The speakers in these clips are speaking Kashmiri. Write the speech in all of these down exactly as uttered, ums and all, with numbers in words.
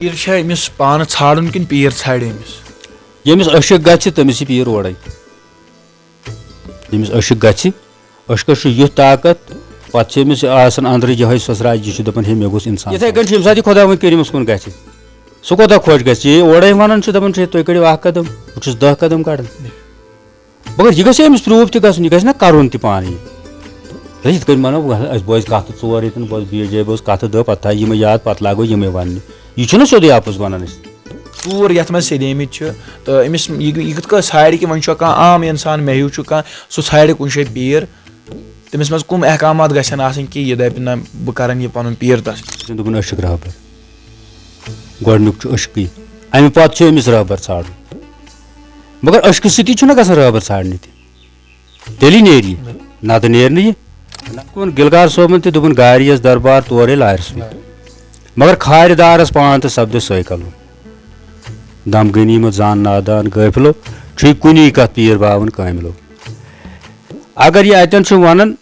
پیٖر چھا أمِس پانہٕ ژھانٛڈُن کِنہٕ پیٖر ژھانٛڈِ أمِس؟ ییٚمِس عشق گژھِ، تٔمِس یہِ پیٖر اورَے۔ ییٚمِس عشق گژھِ، عشقَس چھُ یُتھ طاقت، پَتہٕ چھِ أمِس آسان أنٛدرٕ یِہوٚے سۄسراج، یہِ چھُ دَپان، "ہے، مےٚ گوٚژھ اِنسان۔" یِتھَے کٔنۍ چھُ ییٚمہِ ساتہٕ یہِ خۄداوند کٔریٖمَس کُن گژھِ، سُہ کوٗتاہ خۄش گژھِ؟ یہِ اورَے وَنان چھُ، دَپان چھُ، "ہے، تُہۍ کٔڑِو اَکھ قدم، بہٕ چھُس دَہ قدم کَڑان۔" مگر یہِ گژھِ أمِس پروٗف تہِ گژھُن، یہِ گژھِ نہ کَرُن تہِ پانہٕ یہِ۔ ہے، یِتھ کٔنۍ وَنو، اَسہِ بوزِ کَتھٕ ژور ییٚتٮ۪ن، بوزِ بیٚیِس جایہِ بوزِ کَتھٕ دَہ، پَتہٕ تھایہِ یِمَے یاد، پَتہٕ لاگو یِمَے وَننہِ۔ یہِ چھُنہ سیوٚدُے اَپُز وَنان أسۍ۔ ژوٗر یَتھ منٛز سیٚدیمٕتۍ چھِ، تہٕ أمِس یہِ یہِ کِتھ کٔنۍ ژھانٛڈِ کہِ وۄنۍ چھُ کانٛہہ عام اِنسان، مےٚ ہیوٗ چھُ کانٛہہ، سُہ ژھانٛڈِ کُنہِ جایہِ پیٖر، تٔمِس منٛز کٕم احکامات گژھن آسٕنۍ کہِ یہِ دَپہِ نہ، بہٕ کَرَن یہِ پَنُن پیٖر تَس۔ تٔمۍ دوٚپُن، "عشق رہبر، گۄڈٕنیُک چھُ عشقٕے، اَمہِ پَتہٕ چھُ أمِس رہبر ژھانٛڈُن۔" مگر عشقہٕ سۭتی چھُنہ گژھان رہبر ژھانٛڈنہِ تہِ۔ تیٚلی نیرِ یہِ، نتہٕ نیرِ نہٕ یہِ۔ کوٚن گلگار صٲبن تہِ دوٚپُن، "گارِ یس دربار تورے لارِ سُے۔" مگر کھارِ دارس پان تہٕ سپدِ سوے کلو۔ دم غنیمت زان نادان غٲفلو، چھُے کُنی کتھ پیٖر باون کٲملو۔ اگر یہِ اتٮ۪ن چھُ ونان،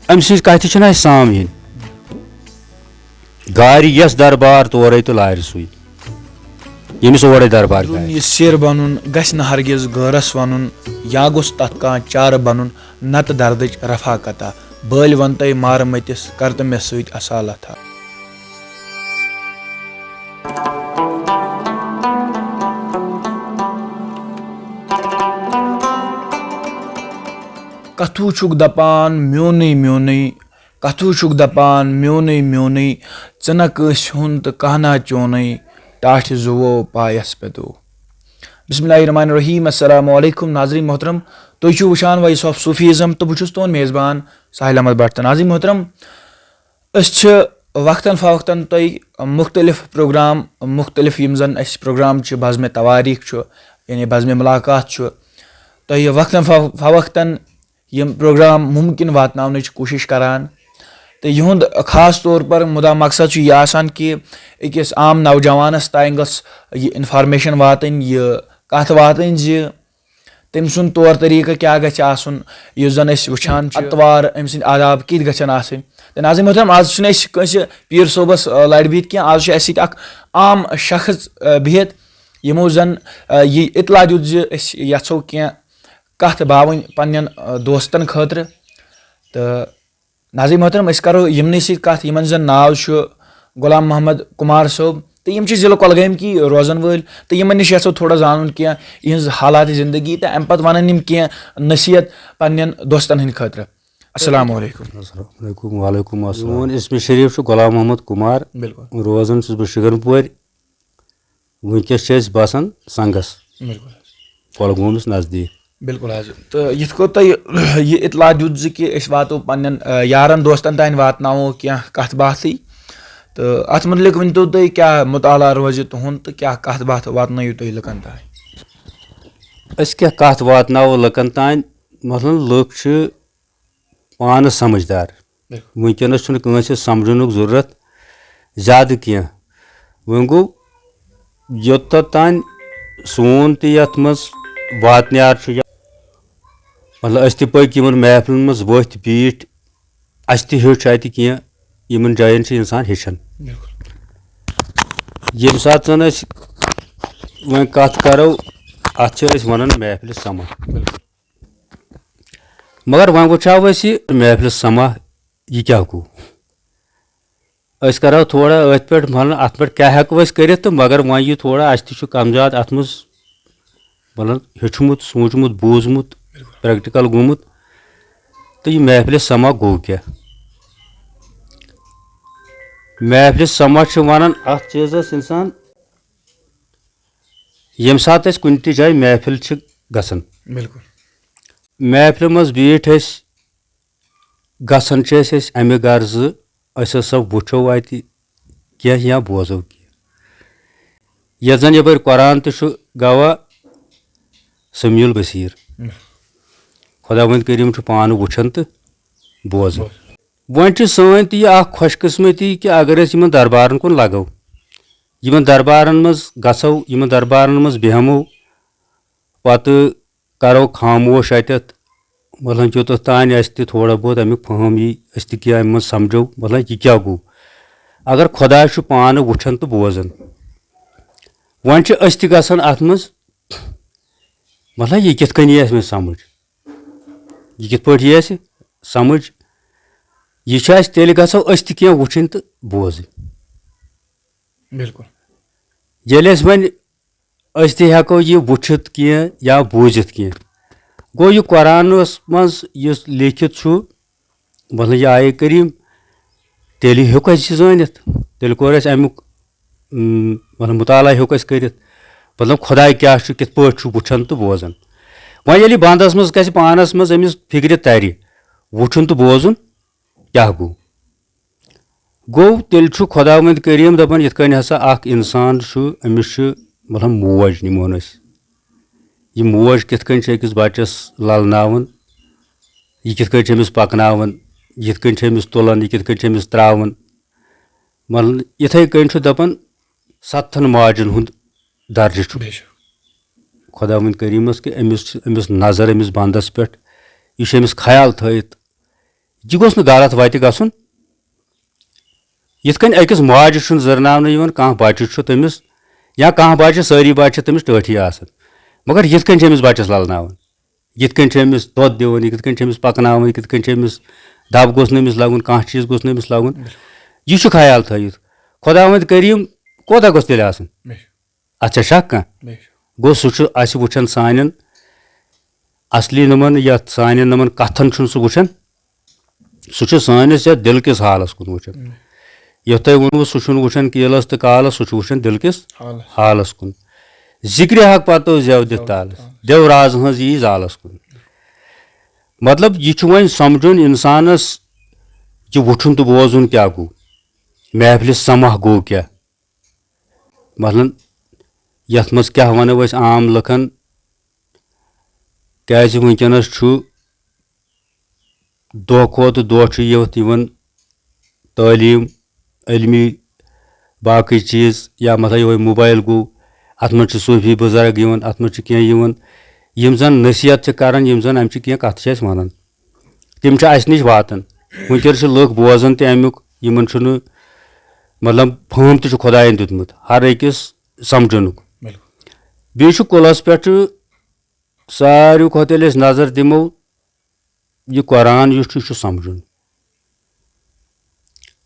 أمۍ سٕنٛز کتھِ چھِنہٕ اَسہِ سام یِنۍ۔ گارِ یس دربار تورے تہٕ لارِ سُے، ییٚمِس اورے دربار درُن گارِ۔ یہِ سِر بَنُن گژھِ نہٕ ہرگِز غٲرَس وَنُن، یا گوٚژھ تَتھ کانٛہہ چارٕ بَنُن، نَتہٕ دَردٕچ رفاقتا۔ بٲلۍ وَنتَے مارٕ مٔتِس، کَر تہٕ مےٚ سۭتۍ اَصالتھا۔ کَتھوٗ چھُکھ دَپان میونُے میونُے، کتھوٗ چھُکھ دپان میونُے میونُے، ژٕ نہ کٲنٛسہِ ہُنٛد تہٕ کانٛہہ نہ چونُے، ٹاٹھِ زُوو پایس پیٚتو۔ بسم اللہ الرحمن الرحیم، السلام علیکم ناظرین محترم، تُہۍ چھِو وٕچھان وائس آف صوفیزم تہٕ بہٕ چھُس تُہُنٛد میزبان ساحل احمد بٹ۔ تہٕ ناظرین محترم، أسۍ چھِ وقتاً فوقتاً تۄہہِ مُختلف پروگرام، مُختلف یِم زَن اَسہِ پروگرام چھِ، بزمِ تواریٖخ چھُ، یعنی بزمِ ملاقات چھُ، تۄہہِ وقتاً فو-، فوقتاً یِم پروگرام مُمکِن واتناونٕچ کوٗشِش کران۔ تہٕ یِہُنٛد خاص طور پر مُدا مقصد چھُ یہِ آسان کہِ أکِس عام نوجوانَس تام گٔژھ یہِ انفارمیشن واتٕنۍ، یہِ کَتھ واتٕنۍ زِ تٔمۍ سُنٛد طور طریٖقہٕ کیٛاہ گژھِ آسُن، یُس زَن أسۍ وٕچھان چھِ، اطوار أمۍ سٕنٛدۍ آداب کِتھ گژھن آسٕنۍ۔ تہٕ ناظرین محترم، آز چھُنہٕ أسۍ کٲنٛسہِ پیٖر صٲبَس، آ، لَڑِ بِہِتھ کینٛہہ، آز چھُ اَسہِ سۭتۍ اَکھ عام شخص، آ، بِہِتھ، یِمو زَن، آ، یہِ اطلاع دیُت زِ أسۍ یَژھو کینٛہہ کَتھ باوٕنۍ پنٛنٮ۪ن، آ، دوستَن خٲطرٕ۔ تہٕ ناظرین محترم، أسۍ کرو یِمنٕے سۭتۍ کتھ، یِمن زن ناو چھُ غلام محمد کمار صٲب، تہٕ یِم چھِ ضلع کۄلگٲمۍ کی روزن وٲلۍ، تہٕ یِمن نِش یژھو تھوڑا زانُن کینٛہہ یِہنٛز حالات زندگی، تہٕ امہِ پتہٕ ونن یِم کینٛہہ نصیحت پننٮ۪ن دوستن ہٕنٛدِ خٲطرٕ۔ السلام علیکم۔ السلام علیکم، وعلیکم السلام۔ میون اسم شریف چھُ غلام محمد کمار۔ بِلکُل۔ روزان چھُس بہٕ شِگن پورِ۔ وٕنکیٚس چھِ أسۍ باسان سنگس، بِلکُل حظ۔ کۄلگومس نزدیٖک۔ بِلکُل حظ۔ تہٕ یِتھ کٔنۍ تۄہہِ یہِ اطلاع دیُت زِ کہِ أسۍ واتو پننٮ۪ن، آ، یارن دوستن تام، واتناوو کینٛہہ کتھ باتھٕے، تہٕ اتھ مُتعلق ؤنۍتو تُہۍ، کیٛاہ مُطالعہ روزِ تُہُنٛد تہٕ کیٛاہ کتھ باتھ واتنٲیِو تُہۍ لُکن تام؟ أسۍ کیٛاہ کتھ واتناوو لُکن تام؟ مثلاً، لُکھ چھِ پانہٕ سمجھدار۔ بِلکُل۔ وٕنکیٚنَس چھُنہٕ کٲنٛسہِ سمجھنُک ضروٗرت زیادٕ کینٛہہ۔ وۄنۍ گوٚو، یوٚتتھ تام سون تہِ یَتھ منٛز واتنیار چھُ، یا مطلب، أسۍ تہِ پٔکۍ یِمَن محفلَن منٛز ؤتھۍ بیٖٹھۍ، اَسہِ تہِ ہیوٚچھ اَتہِ کینٛہہ۔ یِمَن جایَن چھِ اِنسان ہیٚچھان۔ بِلکُل۔ ییٚمہِ ساتہٕ زَن أسۍ وۄنۍ کَتھ کَرو، اَتھ چھِ أسۍ وَنان محفلِ سما۔ بِلکُل۔ مگر وۄنۍ وٕچھو أسۍ یہِ محفلِ سما، یہِ کیٛاہ گوٚو؟ أسۍ کَرو تھوڑا أتھۍ پٮ۪ٹھ، مطلب، اَتھ پٮ۪ٹھ کیٛاہ ہٮ۪کو أسۍ کٔرِتھ تہٕ، مگر وۄنۍ یہِ تھوڑا، اَسہِ تہِ چھُ کَم زیادٕ اَتھ منٛز، مطلب، ہیوٚچھمُت، سوٗنٛچمُت، بوٗزمُت، پرٛٮ۪کٹِکَل گوٚمُت۔ تہٕ یہِ محفلِ سما گوٚو کیٛاہ؟ محفلِ سما چھِ وَنان اَتھ چیٖزَس اِنسان، ییٚمہِ ساتہٕ أسۍ کُنہِ تہِ جایہِ محفِل چھِ گژھان۔ بِلکُل۔ محفِلہِ منٛز بیٖٹھۍ أسۍ، گژھان چھِ أسۍ، أسۍ اَمہِ غرضہٕ، أسۍ ہسا وٕچھو اَتہِ کینٛہہ یا بوزو کینٛہہ۔ یَتھ زَن یَپٲرۍ قرآن تہِ چھُ گواہ، سمیع البصیر۔ خۄداوند کریٖم چھُ پانہٕ وٕچھان تہٕ بوزان۔ وۄنۍ چھِ سٲنۍ تہِ یہِ اکھ خۄش قٕسمتی کہِ اگر أسۍ یِمن دربارن کُن لگو، یِمن دربارن منٛز گژھو، یِمن دربارن منٛز بیٚہمو، پتہٕ کرو خاموش اتٮ۪تھ، مطلب، یوٚتتھ تانۍ اسہِ تہِ تھوڑا بہت امیُک فہم یی، أسۍ تہِ کینٛہہ امہِ منٛز سمجھو، مطلب، یہِ کیٛاہ گوٚو۔ اگر خۄداے چھُ پانہٕ وٕچھان تہٕ بوزان، وۄنۍ چھِ أسۍ تہِ گژھان اَتھ منٛز، مطلب، یہِ کِتھ کٔنۍ یی اَسہِ وۄنۍ سمجھ؟ یہِ کِتھ پٲٹھۍ یی اَسہِ سمجھ؟ یہِ چھُ اَسہِ تیٚلہِ گژھو أسۍ تہِ کینٛہہ وٕچھِنۍ تہٕ بوزٕنۍ۔ بِلکُل۔ ییٚلہِ أسۍ وۄنۍ أسۍ تہِ ہٮ۪کو یہِ وٕچھِتھ کینٛہہ یا بوٗزِتھ کینٛہہ۔ گوٚو، یہِ قرآنَس منٛز یُس لیکھِتھ چھُ، مطلب، یہِ آیہِ کریٖم، تیٚلہِ ہیوٚک اَسہِ یہِ زٲنِتھ۔ تیٚلہِ کوٚر اَسہِ اَمیُک، اۭں، مطلب، مُطالعہ ہیوٚک اَسہِ کٔرِتھ۔ مطلب، خۄداے کیٛاہ چھُ، کِتھ پٲٹھۍ چھُ وٕچھان تہٕ بوزان۔ وۄنۍ ییٚلہِ یہِ بنٛدَس منٛز گژھِ پانَس منٛز أمِس فِکرِ تَرِ، وٕچھُن تہٕ بوزُن کیٛاہ گوٚو؟ گوٚو، تیٚلہِ چھُ خۄداوند کریٖم دَپان، یِتھ کٔنۍ ہسا اکھ اِنسان چھُ، أمِس چھُ، مطلب، موج نِمون أسۍ۔ یہِ موج کِتھ کٔنۍ چھِ أکِس بَچَس لَلناوان، یہِ کِتھ کٔنۍ چھِ أمِس پَکناوان، یہِ کِتھ کٔنۍ چھِ أمِس تُلان، یہِ کِتھ کٔنۍ چھِ أمِس ترٛاوان۔ مطلب، یِتھَے کٔنۍ چھُ دَپان، ستتھن ماجن ہُنٛد درجہٕ چھُ۔ بے شک۔ خۄداوند کریٖمس کہِ أمِس چھِ، أمِس نظر أمِس بندس پٮ۪ٹھ، یہِ چھُ أمِس خیال تھٲیِتھ۔ یہِ گوٚژھ نہٕ غلط وتہِ گژھُن۔ یِتھ کٔنۍ أکِس ماجہِ چھُنہٕ زٔرناونہٕ یِوان، کانٛہہ بچہِ چھُ تٔمِس، یا کانٛہہ بچہِ، سٲری بچہِ چھِ تٔمِس ٹٲٹھی آسان، مگر یِتھ کٔنۍ چھِ أمِس بچس للناوان، یِتھ کٔنۍ چھِ أمِس دۄد دِوان، یِتھ کٔنۍ چھِ أمِس پکناوان، یِتھ کٔنۍ چھِ أمِس دب گوٚژھ نہٕ أمِس لگُن، کانٛہہ چیٖز گوٚژھ نہٕ أمِس لگُن۔ یہِ چھُ خیال تھٲیِتھ۔ خۄداوند کریٖم کوتاہ گوٚژھ تیٚلہِ آسُن؟ بے شک۔ اتھ چھا شک کانٛہہ؟ بے شک۔ گوٚو، سُہ چھُ اسہِ وٕچھان سانٮ۪ن اصلی نمن، یتھ سانٮ۪ن نمن کتھن چھُنہٕ سُہ وٕچھان، سُہ چھُ سٲنِس یتھ دِل کِس حالس کُن وٕچھان۔ یتھ تۄہہِ ووٚنوُ، سُہ چھُنہٕ وٕچھان کیلس تہٕ کالس، سُہ چھُ وٕچھان دِل کِس حالس۔ حالس کُن۔ ذِکرِ حق پتو زٮ۪و دِتھ تالس، دٮ۪و راز ہٕنٛز یی زالس کُن۔ مطلب، یہِ چھُ وۄنۍ سمجھُن انسانس، یہِ وٕچھُن تہٕ بوزُن کیٛاہ گوٚو، محفلہِ سماع گوٚو کیٛاہ۔ مثلاً، یتھ منٛز کیٛاہ ونو أسۍ عام لُکن، کیٛازِ وٕنکیٚنس چھُ دۄہ کھۄتہٕ دۄہ چھُ یوت یِوان تعلیٖم، علمی، باقٕے چیٖز، یا مطلب یِہوٚے موبایل گوٚو، اتھ منٛز چھِ صوٗفی بُزرگ یِوان، اتھ منٛز چھِ کینٛہہ یِوان، یِم زن نصیحت چھِ کران، یِم زن امہِ چہِ کینٛہہ کتھٕ چھِ اسہِ ونان، تِم چھِ اسہِ نِش واتان۔ وٕنکیٚنس چھِ لُکھ بوزان تہِ امیُک، یِمن چھُنہٕ، مطلب، فہم تہِ چھُ خۄداین دیُتمُت ہر أکِس سمجھنُک۔ بِلکُل۔ بیٚیہِ چھُ کُلس پٮ۪ٹھ ساروی کھۄتہٕ، ییٚلہِ أسۍ نظر دِمو، یہِ قرآن یُس چھُ، یہِ چھُ سمجھُن۔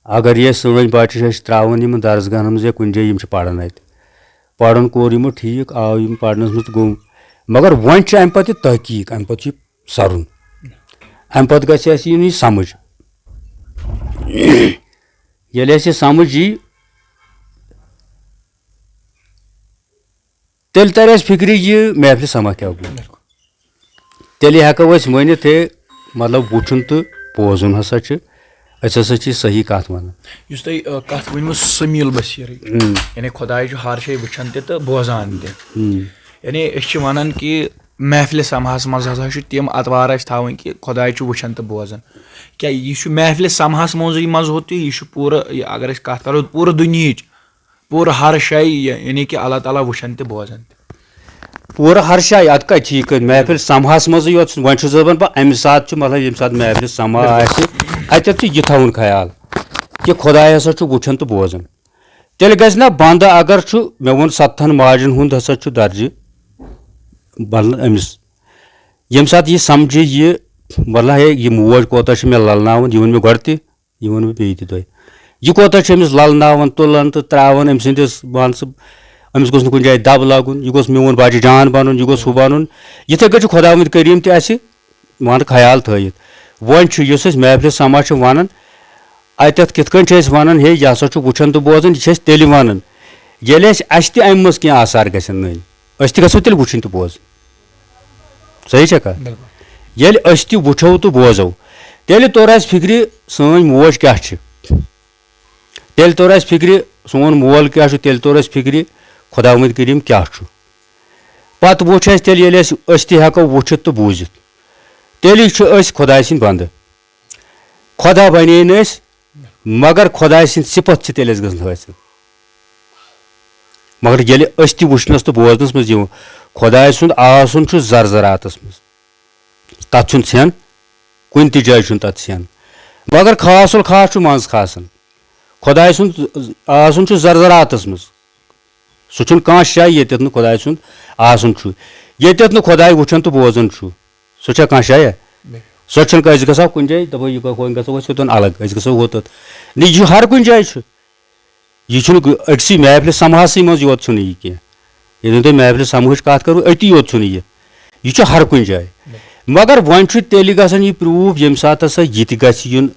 اگر یہِ سٲنۍ بچہِ چھِ أسۍ ترٛاوان یِمن درسگاہن منٛز یا کُنہِ جایہِ، یِم چھِ پران اتہِ۔ پرُن کوٚر یِمو ٹھیٖک، آو یِم پرنس منٛز تہٕ گوٚو، مگر وۄنۍ چھِ امہِ پتہٕ یہِ تحقیٖق، امہِ پتہٕ چھُ یہِ سرُن، امہِ پتہٕ گژھِ اسہِ یُن یہِ سمجھ۔ ییٚلہِ اسہِ یہِ سمجھ یی، تیٚلہِ ترِ اسہِ فِکرِ، یہِ محفلِ سماع کیٛاہ گوٚو۔ تیٚلہِ ہٮ۪کو أسۍ ؤنِتھ، ہے، مطلب، وٕچھُن تہٕ بوزُن ہسا چھِ، أسۍ ہسا چھِ صحیح کتھ ونان۔ یُس تۄہہِ، آ، کتھ ؤنمٕژ سمیٖل بصیٖرٕے، اۭں۔ یعنی خۄداے چھُ ہر شے وٕچھان تہِ تہٕ بوزان تہِ۔ اۭں۔ یعنی أسۍ چھِ ونان کہِ محفلِ سماعس منٛز ہسا چھِ تِم اطوار اَسہِ تھاوٕنۍ کہِ خۄداے چھُ وٕچھان تہٕ بوزان۔ کیٛاہ یہِ چھُ محفلِ سماعس منٛزٕے منٛز ہوت، یہِ چھُ پوٗرٕ، یہِ اگر أسۍ کتھ کرو پوٗرٕ دُنیہٕچ، پوٗرٕ ہر شے، یہِ، یعنی کہِ اللہ تعالیٰ وٕچھان تہِ بوزان تہِ۔ پوٗرٕ ہر جایہِ، اَتھ کَتہِ چھِ یہِ کٔرِتھ؟ محفِل سماہَس منٛزٕے یوت چھُ۔ وۄنۍ چھُس دَپان بہٕ، اَمہِ ساتہٕ چھُ، مطلب، ییٚمہِ ساتہٕ محفِل سماع آسہِ، اَتٮ۪تھ چھُ یہِ تھاوُن خیال کہِ خۄداے ہسا چھُ وٕچھان تہٕ بوزان۔ تیٚلہِ گژھِ نہ بنٛدٕ، اگر چھُ، مےٚ ووٚن، ستتھن ماجن ہُنٛد ہسا چھُ درجہِ بنان أمِس۔ ییٚمہِ ساتہٕ یہِ سمجھِ، یہِ، مطلب، ہے، یہِ موج کوتاہ چھِ مےٚ للناوان، یہِ ووٚن مےٚ گۄڈٕ تہِ، یہِ ووٚن مےٚ بیٚیہِ تہِ تۄہہِ۔ یہِ کوتاہ چھُ أمِس للناوان، تُلان تہٕ ترٛاوان أمۍ سٕنٛدِس، مان ژٕ، أمِس گوٚژھ نہٕ کُنہِ جایہِ دب لگُن، یہِ گوٚژھ میون بچہٕ جان بنُن، یہِ گوٚژھ ہُہ بنُن۔ یِتھَے کٔنۍ چھُ خۄداوند کریٖم تہِ اَسہِ، مان، خیال تھٲیِتھ۔ وۄنۍ چھُ، یُس أسۍ محفلہِ سما چھِ ونان، اتٮ۪تھ کِتھ کٔنۍ چھِ أسۍ ونان، ہے، یہِ ہسا چھُ وٕچھان تہٕ بوزان، یہِ چھِ أسۍ تیٚلہِ ونان، ییٚلہِ اَسہِ، اَسہِ تہِ امہِ منٛز کینٛہہ آثار گژھن نٔنۍ، أسۍ تہِ گژھو تیٚلہِ وٕچھِنۍ تہٕ بوزٕنۍ۔ صحیح چھا کتھ؟ بِلکُل۔ ییٚلہِ أسۍ تہِ وٕچھو تہٕ بوزو، تیٚلہِ توٚر اَسہِ فِکرِ، سٲنۍ موج کیٛاہ چھِ۔ تیٚلہِ توٚر اَسہِ فِکرِ، سون مول کیٛاہ چھُ، تیٚلہِ توٚر اَسہِ فِکرِ، خۄداوند کریٖم کیٛاہ چھُ۔ پتہٕ وٕچھ اَسہِ تیٚلہِ، ییٚلہِ أسۍ، أسۍ تہِ ہٮ۪کو وٕچھِتھ تہٕ بوٗزِتھ، تیٚلی چھِ أسۍ خۄداے سٕنٛدۍ بنٛدٕ۔ خۄدا بنے نہٕ أسۍ، مگر خۄداے سٕنٛدۍ صفت چھِ تیٚلہِ اَسہِ گژھان حٲصِل۔ مگر ییٚلہِ أسۍ تہِ وٕچھنَس تہٕ بوزنَس منٛز یِوان، خۄداے سُنٛد آسُن چھُ زر زراتَس منٛز۔ تَتھ چھُنہٕ ژھٮ۪ن، کُنہِ تہِ جایہِ چھُنہٕ تَتھ ژھٮ۪ن۔ مگر خاص الخاص چھُ منٛز کھسان۔ خۄداے سُنٛد آسُن چھُ زرزراتس منٛز۔ سُہ چھُنہٕ کانٛہہ جاے ییٚتٮ۪تھ نہٕ خۄداے سُنٛد آسُن چھُ، ییٚتٮ۪تھ نہٕ خۄداے وٕچھان تہٕ بوزان چھُ۔ سُہ چھا کانٛہہ جاے؟ سۄ چھَنہٕ کانٛہہ۔ أسۍ گژھو کُنہِ جایہِ، دَپو، یہِ گوٚو، وۄنۍ گژھو أسۍ یوٚتَن الگ، أسۍ گژھو ہوٚتَتھ۔ نہ، یہِ چھُ ہر کُنہِ جایہِ چھُ۔ یہِ چھُنہٕ أکسٕے محفلہِ سماہسٕے منٛز یوت چھُنہٕ یہِ کینٛہہ۔ ییٚلہِ نہٕ تُہۍ محفلہِ سماہٕچ کتھ کرو، أتی یوت چھُنہٕ یہِ۔ یہِ چھُ ہر کُنہِ جایہِ۔ مگر وۄنۍ چھُ تیٚلہِ گژھان یہِ proof، ییٚمہِ ساتہٕ ہسا یہِ تہِ گژھِ یُن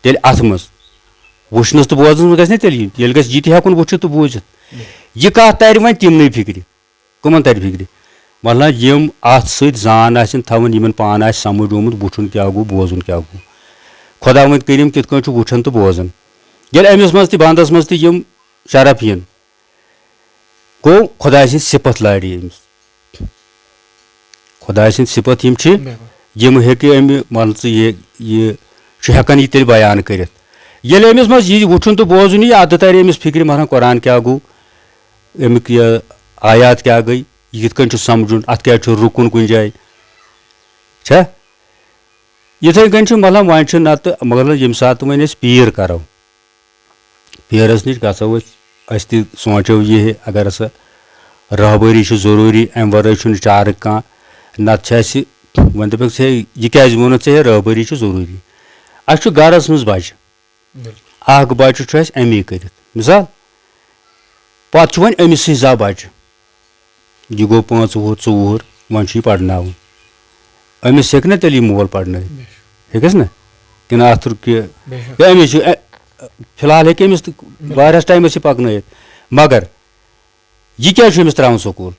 تیٚلہِ اتھ منٛز۔ وٕچھنس تہٕ بوزنس منٛز گژھِ نہ تیٚلہِ یُن۔ ییٚلہِ گژھِ یہِ تہِ ہٮ۪کُن وٕچھِتھ تہٕ بوٗزِتھ۔ یہِ کتھ ترِ وۄنۍ تِمنٕے فکرِ۔ کٕمن ترِ فکرِ؟ مطلب، یِم اتھ سۭتۍ زان آسن تھاوان، یِمن پانہٕ آسہِ سمجھ آمُت، وٕچھُن کیٛاہ گوٚو، بوزُن کیٛاہ گوٚو۔ خۄداوند کریم کِتھ کٔنۍ چھُ وٕچھان تہٕ بوزان۔ ییٚلہِ أمِس منٛز تہِ، بندس منٛز تہِ یِم شرف یِن، گوٚو خۄداے سٕنٛدۍ صفت لارِ أمِس۔ خۄداے سٕنٛدۍ صفت یِم چھِ، بِلکُل۔ یِم ہیٚکہِ أمہِ، مان ژٕ، یہِ، یہِ چھُ ہٮ۪کان یہِ تیٚلہِ بیان کٔرِتھ۔ ییٚلہِ أمِس منٛز یہِ وٕچھُن تہٕ بوزُن یی، اَدٕ ترِ أمِس فِکرِ، مثلاً، قرآن کیٛاہ گوٚو، اَمیُک یہِ آیات کیٛاہ گٔے، یہِ کِتھ کٔنۍ چھُ سمجھُن، اَتھ کیٛازِ چھُ رُکُن کُنہِ جایہِ، چھا؟ یِتھَے کٔنۍ چھُ، مطلب، وۄنۍ چھُ نَتہٕ، مطلب، ییٚمہِ ساتہٕ وۄنۍ أسۍ پیٖر کَرو، پیٖرَس نِش گژھو أسۍ، أسۍ تہِ سونٛچو یہِ ہے، اگر ہسا رہبٲری چھِ ضروٗری، اَمہِ وَرٲے چھُنہٕ چارٕ کانٛہہ، نَتہٕ چھِ اَسہِ، وۄنۍ دَپٮ۪کھ ژٕ ہے، یہِ کیٛازِ ووٚنُتھ ژےٚ ہے رہبٲری چھِ ضروٗری؟ اَسہِ چھُ گَرَس منٛز بَچہٕ، بِلکُل۔ اَکھ بَچہٕ چھُ اَسہِ اَمی کٔرِتھ، مِثال، پَتہٕ چھُ وۄنۍ أمِس سٕے زا بَچہٕ۔ یہِ گوٚو پانٛژھ وُہُر، ژوٚوُہُر، وۄنۍ چھُ یہِ پرناوُن۔ أمِس ہیٚکہِ نہ تیٚلہِ یہِ مول پرنٲیِتھ؟ بے شک۔ ہیٚکس نہ؟ کِنہٕ اَتھ رُکہِ؟ بے شک۔ یا أمِس چھُ، اے، فی الحال ہیٚکہِ أمِس تہٕ واریاہَس ٹایمَس یہِ پَکنٲیِتھ۔ مگر یہِ کیٛازِ چھُ أمِس ترٛاوُن سکوٗل؟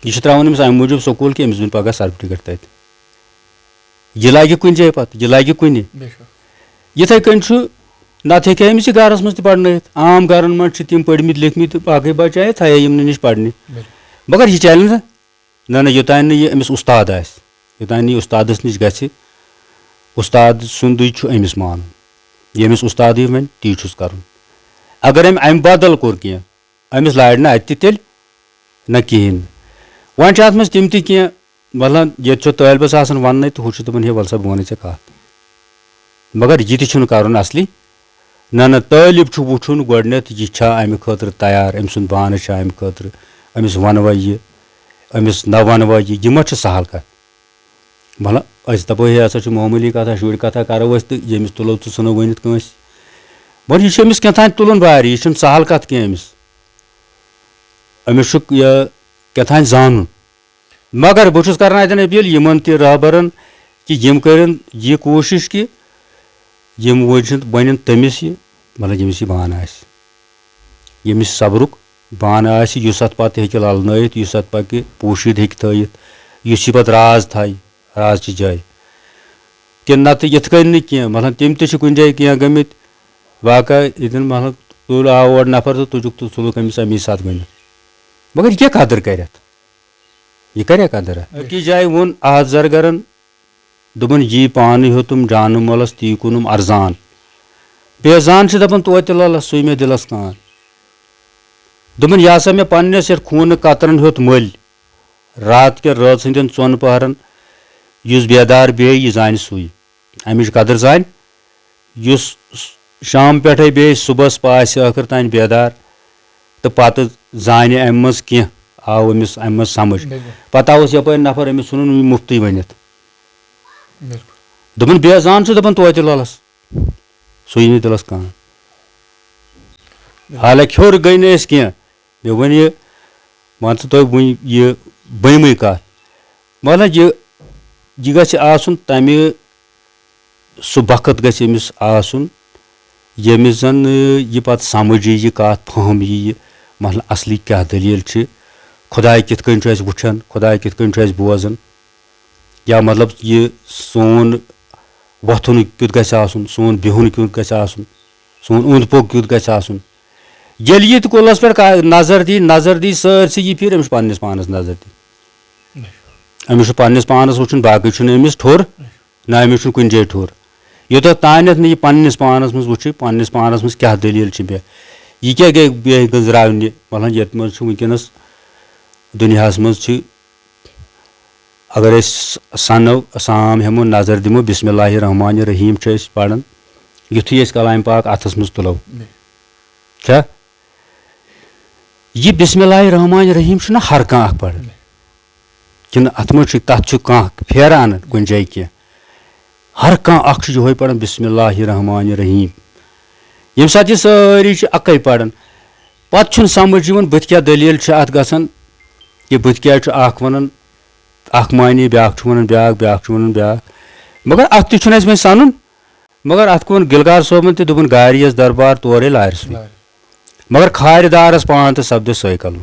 یہِ چھُ ترٛاوُن أمِس اَمہِ موٗجوٗب سکوٗل کہِ أمِس بَنہِ پَگاہ سرٹِفکیٹ تَتہِ۔ یہِ لاگہِ کُنہِ جایہِ پَتہٕ، یہِ لاگہِ کُنہِ۔ بے شک۔ یِتھَے کٔنۍ چھُ، نَتہٕ ہیٚکہِ ہا أمِس یہِ گَرَس منٛز تہِ پَرنٲیِتھ۔ عام گَرَن منٛز چھِ تِم پٔرۍمٕتۍ لیکھمٕتۍ تہٕ باقٕے بَچہٕ آے تھایے یِمنٕے نِش پَرنہِ۔ بِلکُل۔ مگر یہِ چَلہِ نہٕ۔ نہ، نہ، یوٚتانۍ نہٕ یہِ أمِس اُستاد آسہِ، یوٚتانۍ نہٕ یہِ اُستادَس نِش گژھِ، اُستاد سُنٛدُے چھُ أمِس مانُن۔ ییٚمِس اُستادٕے وَنہِ، تی چھُس کَرُن۔ اگر أمۍ اَمہِ بدل کوٚر کینٛہہ، أمِس لارِ نہٕ اَتہِ تہِ تیٚلہِ، نہ کِہیٖنۍ نہٕ۔ وۄنۍ چھِ اَتھ منٛز تِم تہِ کینٛہہ، مطلب، ییٚتہِ چھُ طٲلبَس آسان وَننَے تہٕ ہُہ چھُ دَپان، "ہے، وَلہٕ سا، بہٕ وَنَے ژےٚ کَتھ۔" مگر یہِ تہِ چھُنہٕ کَرُن اَصلی۔ نہ، نہ، طٲلب چھُ وٕچھُن گۄڈٕنٮ۪تھ، یہِ چھا اَمہِ خٲطرٕ تیار، أمۍ سُنٛد بانہٕ چھا اَمہِ خٲطرٕ، أمِس وَنوا یہِ، أمِس نہ وَنوا یہِ، یہِ ما چھِ سہل کَتھ؟ مطلب، أسۍ دَپو، ہے، ہسا چھُ معموٗلی کَتھا، شُرۍ کَتھا کَرو أسۍ تہٕ ییٚمِس تُلو تہٕ ژھٕنو ؤنِتھ کٲنٛسہِ۔ مگر یہِ چھُ أمِس کیٛاہ تام تُلُن بارِ، یہِ چھُنہٕ سہل کَتھ کینٛہہ أمِس۔ أمِس چھُ یہِ کیٛاہ تام زانُن۔ مگر بہٕ چھُس کران اَتٮ۪ن appeal یِمن تہِ رہبرن کہِ یِم کٔرِن یہِ کوٗشِش کہِ یِم وٕچھِن، ؤنِن تٔمِس یہِ، مطلب، ییٚمِس یہِ بانہٕ آسہِ، ییٚمِس صبرُک بانہٕ آسہِ، یُس اَتھ پتہٕ ہیٚکہِ للنٲیِتھ، یُس اَتھ پکہِ پوٗشِد ہیٚکہِ تھٲیِتھ، یُس یہِ پتہٕ راز تھایہِ، راز چہِ جایہِ۔ کہِ نتہٕ یِتھ کٔنۍ نہٕ کینٛہہ، مطلب، تِم تہِ چھِ کُنہِ جایہِ کینٛہہ گٔمٕتۍ، واقعہ ییٚتٮ۪ن، مطلب، تُل آو اورٕ نفر تہٕ تُجُکھ تہٕ ژھُنُکھ أمِس اَمی ساتہٕ ؤنِتھ۔ مگر یہِ کیٛاہ قدٕر کرِ اَتھ؟ یہِ کریا قدر؟ أکِس جایہِ ووٚن احد زرگرن، دوٚپُن، "یی پانہٕ ہیوٚتُم جانہٕ مٲلَس، تی کُنُم ارزان۔ بے زان چھِ دَپان توتہِ لَلَس، سُے مےٚ دِلَس کان۔" دوٚپُن، "یہِ ہسا مےٚ پنٛنِس یَتھ خوٗنہٕ قطرَن ہیوٚت مٔلۍ، رات کٮ۪ن رٲژ ہٕنٛدٮ۪ن ژۄن پہرَن، یُس بیدار بیٚہہِ، یہِ زانہِ سُے۔ اَمِچ قدٕر زانہِ، یُس شام پٮ۪ٹھَے بیٚہہِ صُبحَس پاسہِ ٲخٕر تام بیدار، تہٕ پَتہٕ زانہِ اَمہِ منٛز کینٛہہ، آو أمِس اَمہِ منٛز سَمٕجھ۔" بِلکُل۔ پَتہٕ آوُس یَپٲرۍ نفر، أمِس ژھُنُن یہِ مُفتٕے ؤنِتھ۔ بِلکُل۔ دوٚپُن، "بے زان چھُ دَپان توتہِ لَلَس، سُے نہٕ دِلَس کانٛہہ۔" بِلکُل۔ حالانکہِ ہیوٚر گٔے نہٕ أسۍ کینٛہہ۔ مےٚ وَنہِ یہِ، مان ژٕ تۄہہِ وٕنہِ یہِ بٔیمٕے کَتھ۔ مطلب، یہِ، یہِ گژھِ آسُن تَمہِ، سُہ وقت گژھِ أمِس آسُن، ییٚمِس زَن، یہِ پَتہٕ سَمٕجھ یی، یہِ کَتھ فہم یی، یہِ، مطلب، اَصلی کیٛاہ دٔلیٖل چھِ، خۄداے کِتھ کٔنۍ چھُ اَسہِ وٕچھان، خۄداے کِتھ کٔنۍ چھُ اَسہِ بوزان، یا، مطلب، یہِ سون وۄتھُن کیُتھ گژھِ آسُن، سون بِہُن کیُتھ گژھِ آسُن، سون اوٚنٛد پوٚک کیُتھ گژھِ آسُن۔ ییٚلہِ یہِ تہِ کُلَس پٮ۪ٹھ کا-، نظر دی، نظر دی سٲرسٕے یہِ پھِر، أمِس چھُ پنٛنِس پانَس نظر دِنۍ۔ أمِس چھُ پنٛنِس پانَس وٕچھُن، باقٕے چھُنہٕ أمِس ٹھوٚر، نہ أمِس چھُنہٕ کُنہِ جایہِ ٹھوٚر۔ یوٚتَتھ تانٮ۪تھ نہٕ یہِ پنٛنِس پانَس منٛز وٕچھِ، پنٛنِس پانَس منٛز کیٛاہ دٔلیٖل چھِ مےٚ، یہِ کیٛاہ گٔے، بیٚیہِ گٔنٛزراونہِ، مطلب، یَتھ منٛز چھُ وٕنکیٚنَس دُنیاہَس منٛز چھِ، اگر أسۍ سَنو، سام ہٮ۪مو، نظر دِمو، بسم اللہ الرحمن الرحیم چھِ أسۍ پَران، یُتھُے أسۍ کلام پاک اتھس منٛز تُلو۔ چھا؟ یہِ بسم اللہ الرحمن الرحیم چھُنہ ہر کانٛہہ اکھ پران؟ کِنہٕ اتھ منٛز چھُ، تتھ چھُ کانٛہہ پھیران کُنہِ جایہِ کینٛہہ؟ ہر کانٛہہ اکھ چھُ یِہوے پران، بسم اللہ الرحمن الرحیم۔ ییٚمہِ ساتہٕ یہِ سٲری چھِ اکے پران، پتہٕ چھُنہٕ سمجھ یِوان بہٕ تہِ کیٛاہ دٔلیٖل چھِ اتھ گژھان، کہِ بہٕ تہِ کیٛازِ چھُ اکھ ونان اکھ معنی، بیٛاکھ چھُ ونان بیٛاکھ، بیٛاکھ چھُ ونان بیٛاکھ۔ مگر اتھ تہِ چھُنہٕ اَسہِ وۄنۍ سنُن۔ مگر اتھ کُن گلگار صٲبن تہِ دوٚپُن، گارِ یس دربار تورے لارِ سُے۔ لارِ۔ مگر کھارِ دارس پان تہٕ سپدِ سوے کلو۔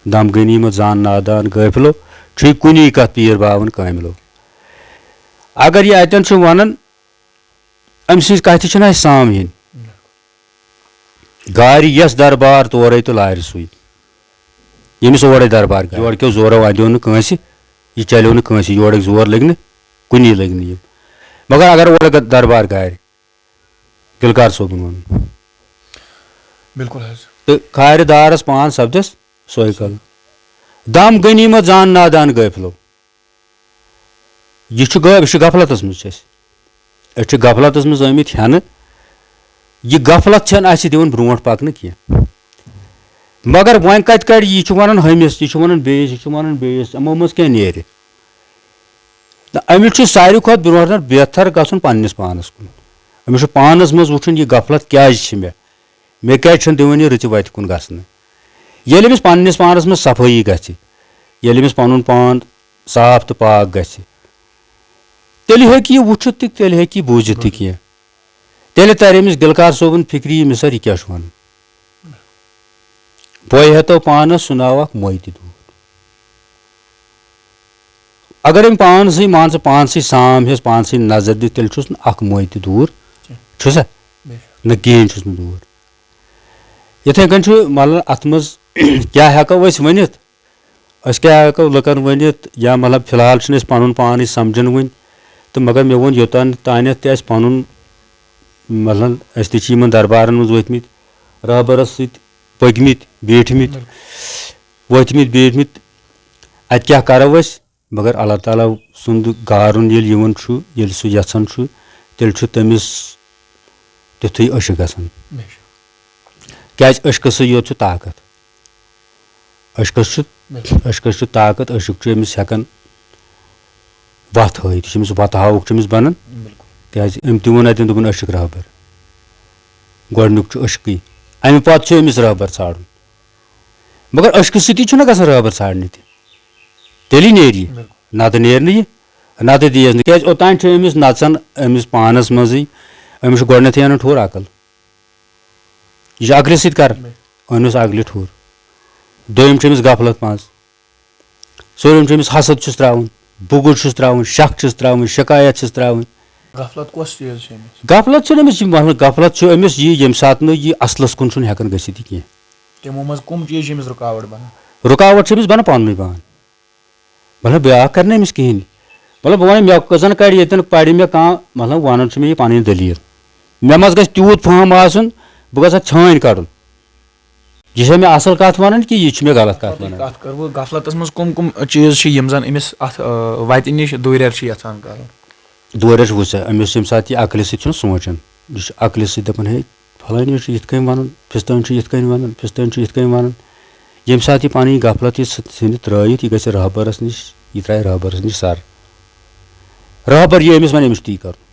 دم غنیمت زان نادان غٲفلو، چھُے کُنی کتھ پیٖر باون کٲملو۔ اگر یہِ اتٮ۪ن چھُ ونان، أمۍ سٕنٛز کتھِ چھِنہٕ اَسہِ سام ہیٚنۍ۔ گارِ یس دربار تورے تہٕ لارِ سُے۔ ییٚمِس اورے دربار گارِ۔ یورٕ کیو زورو اندیو نہٕ کٲنٛسہِ، یہِ چلیو نہٕ کٲنٛسہِ، یورٕکۍ زور لٔگۍ نہٕ کُنی، لٔگۍ نہٕ یِم۔ مگر اگر اورٕ گ-، دربار گارِ، گلکار صٲبُن وَنُن۔ بِلکُل حظ۔ تہٕ کھارِ دارس پان سپدس سوے کل۔ دم غنیمت زان نادان غٲفلو۔ یہِ چھُ غٲب، یہِ چھُ غفلتس منٛز چھِ أسۍ۔ أسۍ چھِ غفلتس منٛز آمٕتۍ ہٮ۪نہٕ۔ یہِ غفلت چھَنہٕ اَسہِ دِوان برونٛٹھ پکنہٕ کینٛہہ۔ مگر وۄنۍ کتہِ کڑِ؟ یہِ چھُ ونان ہُمِس، یہِ چھُ ونان بیٚیِس، یہِ چھُ ونان بیٚیِس، یِمو منٛز کیٛاہ نیرِ؟ تہٕ أمِس چھُ ساروی کھۄتہٕ برونٛٹھ بہتر گژھُن پننِس پانس کُن۔ أمِس چھُ پانس منٛز وٕچھُن، یہِ غفلت کیٛازِ چھِ مےٚ؟ مےٚ کیٛازِ چھَنہٕ دِوان یہِ رٕژِ وَتہِ کُن گژھنہٕ؟ ییٚلہِ أمِس پننِس پانس منٛز صفٲیی گژھِ، ییٚلہِ أمِس پنُن پان صاف تہٕ پاک گژھِ، تیٚلہِ ہیٚکہِ یہِ وٕچھِتھ تہِ، تیٚلہِ ہیٚکہِ یہِ بوٗزِتھ تہِ کینٛہہ۔ تیٚلہِ ترِ أمِس گلکار صٲبُن فِکرِ، یہِ مِثال، یہِ کیٛاہ چھُ وَنان۔ بہٕ ہیٚتو پانس سُہ ناو اکھ موے تہِ دوٗر۔ اگر أمۍ پانسٕے، مان ژٕ، پانسٕے سام ہیٚس، پانسٕے نظر دِتھ، تیٚلہِ چھُس نہٕ اکھ موے تہِ دوٗر۔ چھُسا؟ نہ، کِہیٖنۍ چھُس نہٕ دوٗر۔ یِتھَے کٔنۍ چھُ، مطلب، اَتھ منٛز کیٛاہ ہٮ۪کو أسۍ ؤنِتھ؟ أسۍ کیٛاہ ہٮ۪کو لُکَن ؤنِتھ؟ یا، مطلب، فی الحال چھِنہٕ أسۍ پَنُن پانٕے سَمجھان وٕنۍ۔ تہٕ مگر مےٚ ووٚن، یوٚتام تانٮ۪تھ تہِ اَسہِ پَنُن، مطلب، أسۍ تہِ چھِ یِمَن دربارَن منٛز ؤتھۍ مٕتۍ، رہبرَس سۭتۍ پٔکۍ مٕتۍ، بیٖٹھۍ مٕتۍ، ؤتھۍ مٕتۍ، بیٖٹھۍ مٕتۍ۔ اَتہِ کیٛاہ کَرو أسۍ؟ مگر اللہ تعالیٰ سُنٛد گارُن ییٚلہِ یِوان چھُ، ییٚلہِ سُہ یَژھان چھُ، تیٚلہِ چھُ تٔمِس تیُتھُے عشق گژھان۔ بے شک۔ کیٛازِ؟ عشقہٕ سۭتۍ یوت چھُ طاقت۔ عشقَس چھُ، بِلکُل۔ عشقَس چھُ طاقت، عشق چھُ أمِس ہٮ۪کان وَتھ ہٲوِتھ، یہِ چھُ أمِس وَتہٕ ہاوُک چھُ أمِس بَنان۔ بِلکُل۔ کیٛازِ؟ أمۍ تہِ ووٚن اَتٮ۪ن، دوٚپُن، عشق رہبر۔ گۄڈٕنیُک چھُ عشقٕے، اَمہِ پَتہٕ چھُ أمِس رہبر ژھانٛڈُن۔ مگر عشقہٕ سۭتی چھُنہ گژھان رہبر ژھانٛڈنہِ تہِ، تیٚلی نیرِ یہِ۔ بِلکُل۔ نَتہٕ نیرِ نہٕ یہِ، نَتہٕ دِیَس نہٕ۔ کیٛازِ؟ اوٚتام چھُ أمِس نَژان، أمِس پانَس منٛزٕے، أمِس چھُ گۄڈٕنٮ۪تھٕے اَنان ٹھوٗر عقل۔ یہِ چھُ عقلہِ سۭتۍ کران۔ بِلکُل۔ أنِس عقلہِ ٹھوٗر۔ دوٚیِم چھُ أمِس غفلت منٛز۔ ژوٗرِم چھُ أمِس حسد چھُس ترٛاوُن، بُغض چھُس ترٛاوُن، شک چھُس ترٛاوُن، شکایت چھُس ترٛاوٕنۍ۔ غفلت کۄس چیٖز چھِ أمِس؟ غفلت چھُنہٕ أمِس یہِ، مطلب، غفلت چھُ أمِس یہِ، ییٚمہِ ساتہٕ نہٕ یہِ اصلس کُن چھُنہٕ ہٮ۪کان گٔژھِتھ یہِ کینٛہہ۔ تِمو منٛز کٕم چیٖز چھِ أمِس رُکاوٹ بنان؟ رُکاوٹ چھِ أمِس بنان پننُے پان۔ مطلب، بیٛاکھ کرِ نہٕ أمِس کِہیٖنۍ۔ مطلب، بہٕ وَنہٕ، مےٚ کٔژَن کَڑِ ییٚتٮ۪ن، پَرِ مےٚ کانٛہہ، مطلب، وَنان چھُ مےٚ یہِ پَنٕنۍ دٔلیٖل۔ مےٚ منٛز گژھِ تیوٗت فہم آسُن، بہٕ گژھٕ اَتھ چھٲنۍ کَڑُن۔ یہِ چھےٚ مےٚ اَصٕل کَتھ وَنان کِنہٕ یہِ چھِ مےٚ غلط کَتھ وَنان؟ کَتھ کَرٕ بہٕ، غفلتَس منٛز کٕم کٕم چیٖز چھِ یِم زَن أمِس اَتھ، آ، وَتہِ نِش دوٗرٮ۪ر چھِ یَژھان کَرُن؟ دوٗرٮ۪ر چھُ وٕچھ سا، أمِس ییٚمہِ ساتہٕ یہِ عقلہِ سۭتۍ چھُنہٕ سونٛچان، یہِ چھُ عقلہِ سۭتۍ دَپان، ہے، فلٲنی چھُ یِتھ کٔنۍ وَنان، فِستٲنۍ چھُ یِتھ کٔنۍ وَنان، فِستٲنۍ چھُ یِتھ کٔنۍ وَنان۔ ییٚمہِ ساتہٕ یہِ پَنٕنۍ غفلت یہِ ژھِ-، ژھٕنہِ ترٛٲیِتھ، یہِ گژھِ رہبرَس نِش، یہِ ترٛایہِ رہبرَس نِش سَر۔ رہبر یہِ أمِس وَنہِ، أمِس چھُ تی کَرُن۔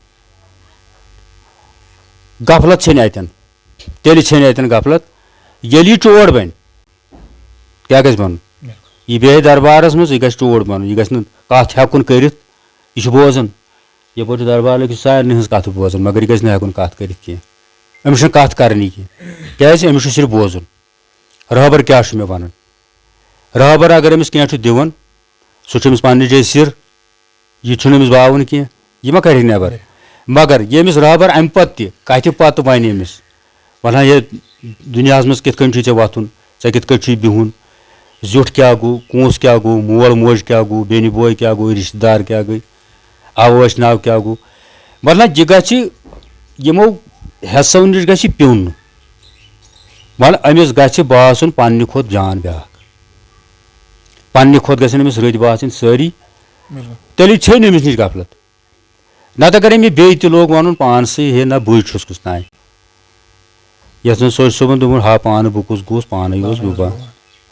غفلت ژھیٚنہِ اَتٮ۪ن۔ تیٚلہِ ژھیٚنہِ اَتٮ۪ن غفلت، ییٚلہِ یہِ چور بَنہِ۔ کیٛاہ گژھِ بَنُن؟ یہِ بیٚہہِ دربارَس منٛز، یہِ گژھِ چور بَنُن، یہِ گژھِ نہٕ کَتھ ہٮ۪کُن کٔرِتھ۔ یہِ چھُ بوزان۔ یَپٲرۍ چھُ دربار لٔگِتھ، سارنٕے ہٕنٛز کَتھ بوزان، مگر یہِ گژھِ نہٕ ہٮ۪کُن کَتھ کٔرِتھ کینٛہہ۔ أمِس چھُنہٕ کَتھ کَرنی کینٛہہ، کیٛازِ؟ أمِس چھُ صرف بوزُن۔ رہبر کیٛاہ چھُ مےٚ وَنان؟ رہبر اگر أمِس کینٛہہ چھُ دِوان، سُہ چھُ أمِس پننہِ جایہِ سِر، یہِ چھُنہٕ أمِس باوُن کینٛہہ، یہِ ما کَرِ نٮ۪بر؟ مگر ییٚمِس رہبر اَمہِ پَتہٕ تہِ، کَتھِ پَتہٕ وَنہِ أمِس، وَنان، ہے، دُنیاہَس منٛز کِتھ کٔنۍ چھُے ژےٚ وۄتھُن، ژےٚ کِتھ کٔنۍ چھُے بِہُن، زیُٹھ کیٛاہ گوٚو، کونٛس کیٛاہ گوٚو، مول موج کیٛاہ گوٚو، بیٚنہِ بوے کیٛاہ گوٚو، رِشتہٕ دار کیٛاہ گٔے، آوٲش ناو کیٛاہ گوٚو؟ مطلب، یہِ گژھِ یِمو حِصو نِش گژھِ پیوٚن۔ مطلب، أمِس گژھِ باسُن پننہِ کھۄتہٕ جان بیٛاکھ۔ پننہِ کھۄتہٕ گژھن أمِس رٕتۍ باسٕنۍ سٲری۔ بِلکُل۔ تیٚلہِ ژھیٚنہِ أمِس نِش غفلت۔ نتہٕ اگر أمۍ بیٚیہِ تہِ لوگ ونُن پانسٕے، ہے نہ بٕے چھُس کُس تام، یتھ زن سوچ صٲبن دوٚپُن، ہا پانہٕ بہٕ کُس گوس، پانے اوس بہٕ بہٕ۔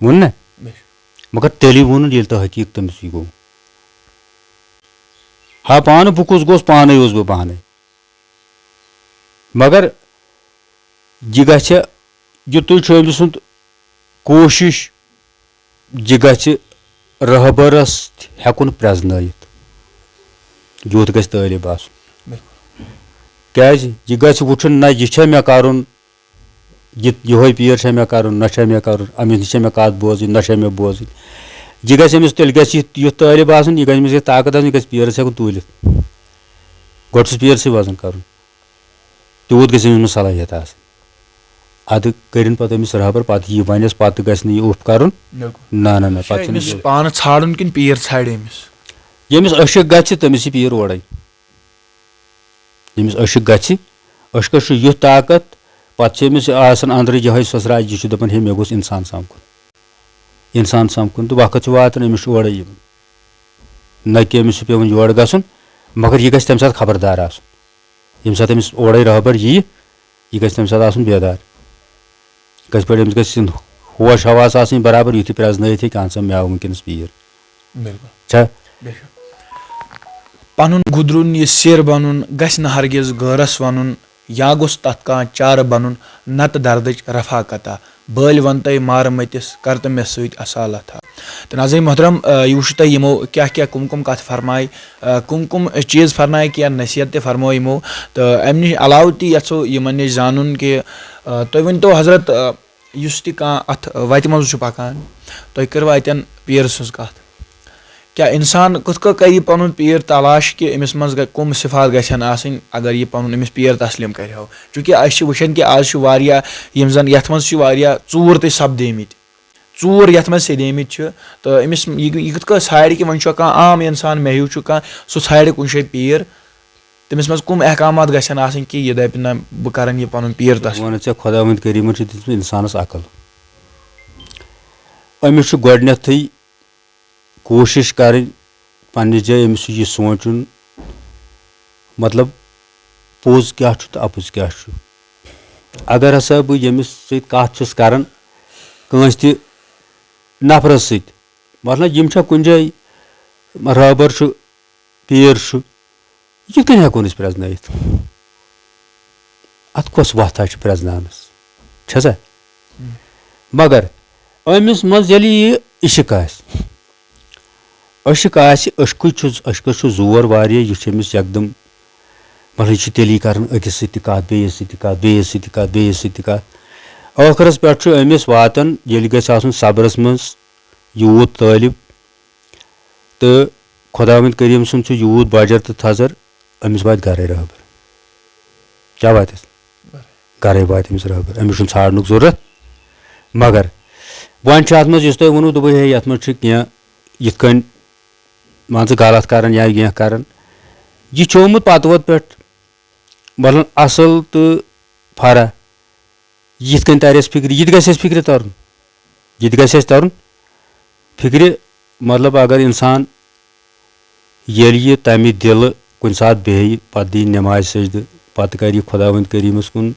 ووٚن نہ؟ مگر تیٚلی ووٚنُن ییٚلہِ تہٕ حقیٖق تٔمِس یہِ گوٚو۔ ہا پانہٕ بہٕ کُس گوس، پانے اوس بہٕ پانے۔ مگر یہِ گژھِ، یُتُے چھُ أمۍ سُنٛد کوٗشِش، یہِ گژھِ رہبرس ہٮ۪کُن پرٛزنٲیِتھ، یُتھ گژھِ طٲلب آسُن۔ کیٛازِ؟ یہِ گژھِ وٕچھُن، نہ یہِ چھا مےٚ کرُن، یہِ، یِہوٚے پیٖر چھا مےٚ کرُن، نہ چھا مےٚ کرُن، أمِس نِش چھا مےٚ کتھ بوزٕنۍ، نہ چھا مےٚ بوزٕنۍ۔ یہِ گژھِ أمِس، تیٚلہِ گژھِ یہِ، یُتھ طٲلب آسُن، یہِ گژھِ أمِس یہِ طاقت آسُن، یہِ گژھِ پیٖرس ہٮ۪کُن تُلِتھ۔ گۄڈٕ چھُس پیٖرسٕے وزن کرُن۔ تیوٗت گژھِ أمِس منٛز صلاحیت آسٕنۍ۔ اَدٕ کٔرِن پَتہٕ أمِس رہبر، پَتہٕ یی وَنٮ۪س، پَتہٕ گژھِ نہٕ یہِ اُف کَرُن۔ بِلکُل۔ نہ، نہ، نہ، یہِ چھا پَتہٕ چھُنہٕ أمِس یہِ۔ پانہٕ ژھانٛڈُن کِنہٕ پیٖر ژھانٛڈِ أمِس؟ ییٚمِس عشق گژھِ، تٔمِس یی پیٖر اورَے۔ ییٚمِس عشق گژھِ، عشقَس چھُ یُتھ طاقت، پَتہٕ چھِ أمِس آسان أنٛدرٕ یِہوٚے سۄسراج، یہِ چھُ دَپان، ہے، مےٚ گوٚژھ اِنسان سَمکھُن۔ اِنسان سَمکھُن تہٕ وقت چھُ واتان، أمِس چھُ اورَے یِوان۔ نہ کہِ أمِس چھُ پٮ۪وان یورٕ گژھُن، مگر یہِ گژھِ تَمہِ ساتہٕ خبردار آسُن۔ ییٚمہِ ساتہٕ أمِس اورَے رہبر یِیہِ، یہِ گژھِ تَمہِ ساتہٕ آسُن بیدار۔ گژھِ پٲٹھۍ أمِس گژھِ سُنٛد ہوش حواس آسٕنۍ برابر، یُتھ یہِ پرٛزنٲیِتھ ہیٚکہِ، اہن سا، مےٚ آو وٕنکیٚنَس پیٖر۔ بِلکُل۔ چھا؟ بے شک۔ پَنُن گُدرُن یہِ سِر بَنُن گژھِ نہٕ ہرگِز غٲرَس وَنُن، یا گوٚژھ تَتھ کانٛہہ چارٕ بَنُن، نَتہٕ دَردٕچ رفاقتہ۔ بٲلۍ وَنتَے مارٕ مٔتِس، کَر تہٕ مےٚ سۭتۍ اصالتھا۔ تہٕ ناظرین محترم، آ، یہِ وٕچھِو تۄہہِ یِمو کیٛاہ کیٛاہ کٕم کٕم کَتھٕ فرمایہِ، آ، کٕم کٕم چیٖز فرنایہِ، کینٛہہ نصیحت تہِ فرمٲو یِمو۔ تہٕ اَمہِ نِش علاوٕ تہِ یَژھو یِمَن نِش زانُن کہِ، آ، تُہۍ ؤنۍتو حضرت، آ، یُس تہِ کانٛہہ اَتھ وَتہِ منٛز چھُ پَکان، تۄہہِ کٔروا اَتٮ۪ن پیٖرٕ سٕنٛز کَتھ؟ کیٛاہ اِنسان کِتھ کٔنۍ کَرِ یہِ پَنُن پیٖر تلاش کہِ أمِس منٛز گٔے کٕم صِفات گژھن آسٕنۍ، اگر یہِ پَنُن أمِس پیٖر تسلیٖم کَرِ ہاو؟ چوٗنٛکہِ أسۍ چھِ وٕچھان کہِ آز چھِ واریاہ یِم زَن یَتھ منٛز چھِ واریاہ ژوٗر تہِ سَپدیمٕتۍ، ژوٗر یَتھ منٛز سیٚدیمٕتۍ چھِ، تہٕ أمِس یہِ، یہِ کِتھ کٔنۍ ژھانٛڈِ کہِ وۄنۍ چھُ کانٛہہ عام اِنسان، مےٚ ہیوٗ چھُ کانٛہہ، سُہ ژھانٛڈِ کُنہِ جایہِ پیٖر، تٔمِس منٛز کٕم احکامات گژھن آسٕنۍ کہِ یہِ دَپہِ، نہ، بہٕ کَرَن یہِ پَنُن پیٖر تسلیٖم؟ وَنان ژےٚ، خۄداوند کریٖمَن چھِ دِژمٕژ اِنسانَس عقل۔ أمِس چھُ گۄڈٕنیتھٕے کوٗشِش کَرٕنۍ پنٛنہِ جایہِ أمِس چھُ یہِ سونٛچُن، مطلب، پوٚز کیٛاہ چھُ تہٕ اَپُز کیٛاہ چھُ۔ اگر ہسا بہٕ ییٚمِس سۭتۍ کَتھ چھُس کَران، کٲنٛسہِ تہِ نفرَس سۭتۍ، مثلاً، یِم چھا کُنہِ جایہِ رہبر چھُ، پیٖر چھُ، یہِ کِتھ کٔنۍ ہٮ۪کون أسۍ پرٛزنٲیِتھ؟ اَتھ کۄس وَتھ چھِ پرٛزناونَس؟ چھےٚ سا؟ مگر أمِس منٛز ییٚلہِ یہِ عشق آسہِ، عشق آسہِ، عشقٕے چھُ، عشقَس چھُ زور واریاہ، یہِ چھُ أمِس یکدم، مطلب، یہِ چھُ تیٚلی کران أکِس سۭتۍ تہِ کَتھ، بیٚیِس سۭتۍ تہِ کَتھ، بیٚیِس سۭتۍ تہِ کَتھ، بیٚیِس سۭتۍ تہِ کَتھ۔ ٲخرَس پٮ۪ٹھ چھُ أمِس واتان، ییٚلہِ گژھِ آسُن صبرَس منٛز یوٗت طٲلب، تہٕ خۄداوند کریٖم سُنٛد چھُ یوٗت بجر تہٕ تھزر، أمِس واتہِ گرے رہبر۔ کیٛاہ واتٮ۪س؟ گرے واتہِ أمِس رہبر، أمِس چھُنہٕ ژھانڈنُک ضروٗرت۔ مگر وۄنۍ چھُ اَتھ منٛز، یُس تۄہہِ ووٚنوُ، دوٚپُے، ہے، یَتھ منٛز چھُ کینٛہہ یِتھ کٔنۍ، مان ژٕ، غلط کران یا کینٛہہ کران، یہِ چھُ آمُت پتہٕ وتہٕ پٮ۪ٹھ، مثلاً، اصل تہٕ فرع۔ یِتھ کٔنۍ تَرِ اَسہِ فِکرِ، یہِ تہِ گژھِ اَسہِ فِکرِ تَرُن، یہِ تہِ گژھِ اَسہِ تَرُن فِکرِ۔ مطلب، اگر اِنسان ییٚلہِ یہِ تَمہِ دِلہٕ کُنہِ ساتہٕ بیٚہہِ، پَتہٕ دِیہِ نٮ۪مازِ سجدٕ، پَتہٕ کَرِ یہِ خۄداوند کریٖمَس کُن،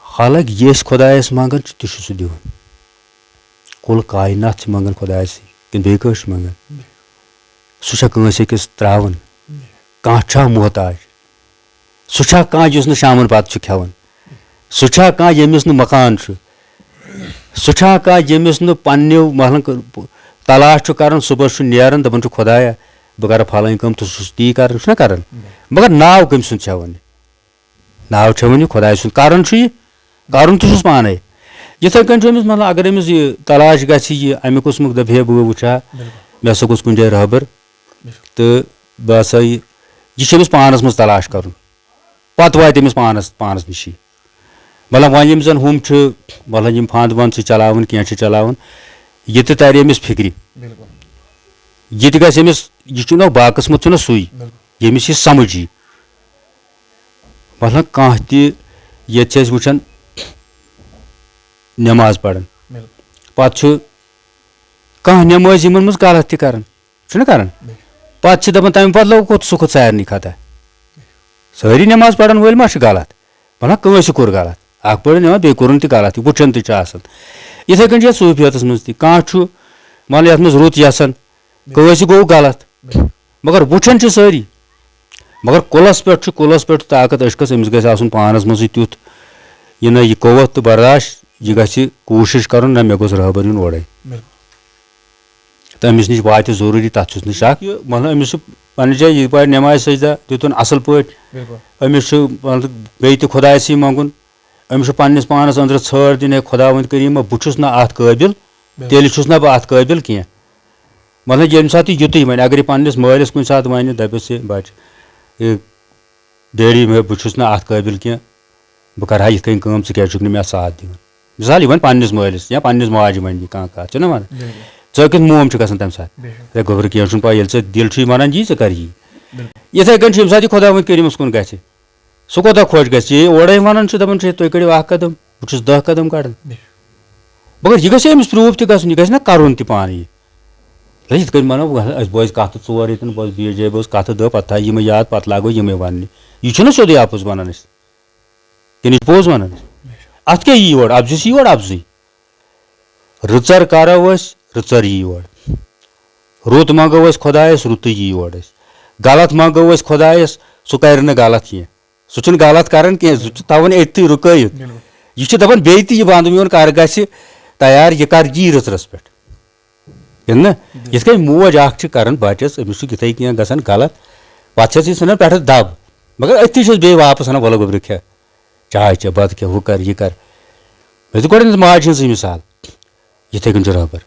حالانکہِ یہِ أسۍ خۄدایَس منٛگان چھِ، تہِ چھُ سُہ دِوان۔ کُل کاینات چھِ منٛگان خۄدایَس سۭتۍ، کِنہٕ بیٚیہِ کٲنٛسہِ چھِ منٛگان؟ سُہ چھا کٲنٛسہِ أکِس ترٛاوان؟ کانٛہہ چھا محتاج؟ سُہ چھا کانٛہہ یُس نہٕ شامَن بَتہٕ چھُ کھٮ۪وان؟ سُہ چھا کانٛہہ ییٚمِس نہٕ مکان چھُ؟ سُہ چھا کانٛہہ ییٚمِس نہٕ پنٛنیو، مثلاً، تلاش چھُ کَران، صُبحَس چھُ نیران، دَپان چھُ، خۄدایا، بہٕ کَرٕ پھلٲنۍ کٲم، تہٕ سُہ چھُس تی کَران، چھُنہ کَران؟ مگر ناو کٔمۍ سُنٛد چھُ ہٮ۪وان؟ ناو چھُ ہٮ۪وان یہِ خۄداے سُنٛد، کَرُن چھُ یہِ، کَرُن تہِ چھُس پانَے۔ یِتھَے کٔنۍ چھُ أمِس، مطلب، اگر أمِس یہِ تلاش گژھِ، یہِ اَمہِ قٕسمُک دَپہِ ہے، بہٕ وٕچھِ ہا، مےٚ ہسا گوٚژھ کُنہِ جایہِ رہبر، تہٕ بہٕ ہسا یہِ، یہِ چھُ أمِس پانَس منٛز تلاش کَرُن۔ پَتہٕ واتہِ أمِس پانَس، پانَس نِشی۔ مطلب، وۄنۍ یِم زَن ہُم چھِ، مطلب، یِم پھنٛد وَنٛد چھِ چلاوان، کینٛہہ چھِ چلاوان، یہِ تہِ تَرِ أمِس فِکرِ۔ یہِ تہِ گژھِ أمِس، یہِ چھُنہ باقٕسمت چھُنہ سُے، ییٚمِس یہِ سَمٕجھ یی۔ مطلب، کانٛہہ تہِ، ییٚتہِ چھِ أسۍ وٕچھان نٮ۪ماز پَران، پَتہٕ چھُ کانٛہہ نٮ۪مٲزۍ یِمَن منٛز غلط تہِ کَران۔ چھُنہ کران؟ پتہٕ چھِ دپان، تمہِ پتہٕ لوٚگ کوٚت سُہ کھوٚت سارنٕے خطا۔ سٲری نٮ۪ماز پرن وٲلۍ ما چھِ غلط؟ مطلب، کٲنٛسہِ کوٚر غلط، اکھ پٔرِن نٮ۪ماز، بیٚیہِ کوٚرُن تہِ غلط، یہِ وٕچھان تہِ چھُ آسان۔ یِتھے کٔنۍ چھِ یَتھ صوٗفیتس منٛز تہِ، کانٛہہ چھُ، مطلب، یتھ منٛز رُت یژھان، کٲنٛسہِ گوٚو غلط، مگر وٕچھان چھِ سٲری۔ مگر کُلس پٮ۪ٹھ چھُ، کُلس پٮ۪ٹھ چھُ طاقت عشقس، أمِس گژھِ آسُن پانس منٛزٕے تیُتھ، یہِ نہ یہِ قوت تہٕ برداشت، یہِ گژھِ کوٗشش کرُن، نہ، مےٚ گوٚژھ رہبر یُن اورے۔ تہٕ أمِس نِش واتہِ ضروٗری، تَتھ چھُس نہٕ شک۔ یہِ، مطلب، أمِس چھُ پننہِ جایہِ یہِ پَرِ نٮ۪مازِ سجدہ دیُتُن اَصٕل پٲٹھۍ۔ أمِس چھُ، مطلب، بیٚیہِ تہِ خۄدایَسٕے منٛگُن۔ أمِس چھُ پننِس پانَس أنٛدرٕ ژھٲر دِنۍ، "ہے خۄداوند کریٖم، بہٕ چھُس نہٕ اَتھ قٲبِل، تیٚلہِ چھُس نہٕ بہٕ اَتھ قٲبِل کینٛہہ۔" مطلب، ییٚمہِ ساتہٕ یہِ یُتُے وَنہِ، اگر یہِ پننِس مٲلِس کُنہِ ساتہٕ وَنہِ، دَپٮ۪س، "ہے بَچہٕ، ہے ڈیڈی، مےٚ، بہٕ چھُس نہٕ اَتھ قٲبِل کینٛہہ، بہٕ کَرٕ ہا یِتھ کٔنۍ کٲم، ژٕ کیٛازِ چھُکھ نہٕ مےٚ اَتھ ساتھ دِوان؟" مثال، یہِ وَنہِ پننِس مٲلِس یا پننِس ماجہِ وَنہِ یہِ کانٛہہ کَتھ، چھُنہ وَنان؟ ژٕ کیُتھ موم چھُ گژھان تَمہِ ساتہٕ؟ ہے گوٚبرٕ، کینٛہہ چھُنہٕ پَرواے، ییٚلہِ ژےٚ دِل چھُے وَنان یی، ژٕ کَر یی۔ یِتھَے کٔنۍ چھُ ییٚمہِ ساتہٕ یہِ خۄداوند کریٖمَس کُن گژھِ، سُہ کوٗتاہ خۄش گژھِ، یہِ اورَے وَنان چھُ، دَپان چھُ، "ہے، تُہۍ کٔڑِو اَکھ قدم، بہٕ چھُس دَہ قدم کَڑان۔" مگر یہِ گژھِ أمِس پرٛوٗف تہِ گژھُن، یہِ گژھِ نہ کَرُن تہِ پانہٕ یہِ۔ ہے، یِتھ کٔنۍ وَنو، اَسہِ بوزِ کَتھٕ ژور ییٚتٮ۪ن، بوزِ بیٚیِس جایہِ، بوزِ کَتھٕ دَہ، پَتہٕ تھایہِ یِمَے یاد، پَتہٕ لاگو یِمَے وَننہِ۔ یہِ چھُنہ سیوٚدُے اَپُز وَنان أسۍ۔ کِنہٕ یہِ چھُ پوٚز وَنان أسۍ؟ اَتھ کیٛاہ یی یورٕ؟ اَپزُے چھُ یور اَپزُے۔ رٕژَر کَرو أسۍ، رٕژَر یی یورٕ۔ رُت منٛگو أسۍ خۄدایَس، رُتُے یی یورٕ أسۍ۔ غلط منٛگو أسۍ خۄدایَس، سُہ کَرِ نہٕ غلط کینٛہہ۔ سُہ چھُنہٕ غلط کَران کینٛہہ، سُہ چھُ تھاوان أتھی رُکٲیِتھ۔ یہِ چھُ دَپان، "بیٚیہِ تہِ یہِ وَنٛدٕ میون کَر گژھِ تیار، یہِ کَر یی رٕژرَس پٮ۪ٹھ۔" کِنہٕ نہ؟ یِتھ کٔنۍ موج اَکھ چھِ کَران بَچَس، أمِس چھُ یِتھَے کینٛہہ گژھان غلط، پَتہٕ چھَس یہِ ژھٕنان پٮ۪ٹھٕ دَب، مگر أتھی چھَس بیٚیہِ واپَس اَنان، "وَلہٕ گوٚبرِ کھےٚ، چاے چےٚ، بَتہٕ کھےٚ، ہُہ کَر، یہِ کَر۔" مےٚ دیُت گۄڈٕ أمِس ماجہِ ہٕنٛزٕے مِثال، یِتھَے کٔنۍ چھُ رہبر،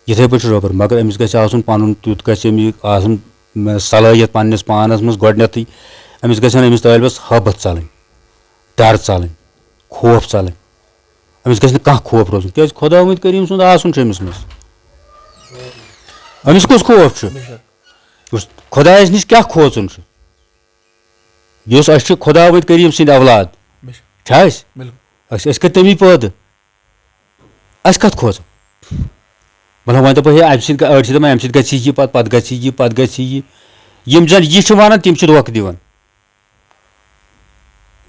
یِتھَے پٲٹھۍ چھُ رہبر، مگر أمِس گژھِ آسُن پَنُن تیُتھ، گژھِ أمِس آسُن، م، صلٲحیت پنٛنِس پانَس منٛز گۄڈٕنٮ۪تھٕے، أمِس گژھن أمِس طٲلبَس ہٲبَتھ ژَلٕنۍ، ڈَر ژَلٕنۍ، خوف ژَلٕنۍ۔ أمِس گژھِ نہٕ کانٛہہ خوف روزُن، کیٛازِ خۄداوند کریٖم سُنٛد آسُن چھُ أمِس منٛز۔ أمِس کُس خوف چھُ؟ یُس خۄدایَس نِش کیٛاہ کھوژُن چھُ؟ یُس أسۍ چھِ خۄداوند کریٖم سٕنٛدۍ اولاد، چھا أسۍ؟ أسۍ، أسۍ کٔرۍ تٔمی پٲدٕ۔ اَسہِ کَتھ کھوژو؟ مطلب، وۄنۍ دَپو ہے، اَمہِ سۭتۍ گہ-، أڑۍ چھِ دَپان، "اَمہِ سۭتۍ گژھِ یہِ، پَتہٕ، پَتہٕ گژھِ یہِ، پَتہٕ گژھِ یہِ۔" یِم زَن یہِ چھِ وَنان، تِم چھِ دھوکہٕ دِوان۔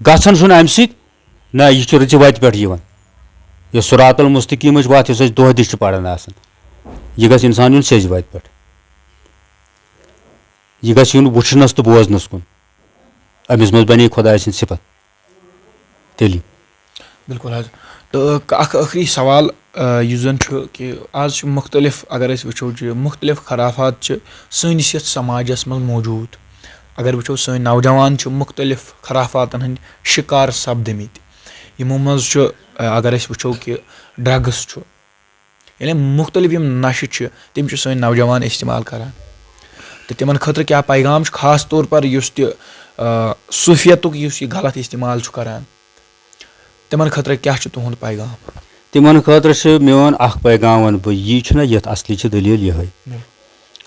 گژھان چھُنہٕ اَمہِ سۭتۍ، نہ، یہِ چھُ رٕژِ وَتہِ پٮ۪ٹھ یِوان۔ یۄس صراط المستقیٖمٕچ وَتھ، یۄس أسۍ دۄہ دِش چھِ پَران آسان، یہِ گژھِ اِنسان یُن سیٚزِ وَتہِ پٮ۪ٹھ۔ یہِ گژھِ یُن وٕچھنَس تہٕ بوزنَس کُن۔ أمِس منٛز بَنے خۄداے سٕنٛز صِفت۔ تیٚلہِ۔ بِلکُل حظ۔ تہٕ اَکھ ٲخری سوال، آ، یُس زَن چھُ کہِ آز چھِ مُختٔلِف، اگر أسۍ وٕچھو، چھِ مُختٔلِف خرافات چھِ سٲنِس یَتھ سماجَس منٛز موٗجوٗد۔ اگر وٕچھو، سٲنۍ نوجوان چھِ مُختٔلِف خرافاتَن ہٕنٛدۍ شِکار سَپدٕمٕتۍ۔ یِمو منٛز چھُ، آ، اگر أسۍ وٕچھو کہِ drugs چھُ، یعنی مُختٔلِف یِم نَشہٕ چھِ، تِم چھِ سٲنۍ نوجوان استعمال کران۔ تہٕ تِمن خٲطرٕ کیٛاہ پیغام چھُ، خاص طور پر یُس تہِ، آ، صوٗفیتُک یُس یہِ غلط استعمال چھُ کران، تِمن خٲطرٕ کیٛاہ چھُ تُہُنٛد پیغام؟ تِمن خٲطرٕ چھُ میون اکھ پیغام وَنہٕ بہٕ، یی چھُنہ یَتھ اصلی چھِ دٔلیٖل یِہوٚے۔ بِلکُل۔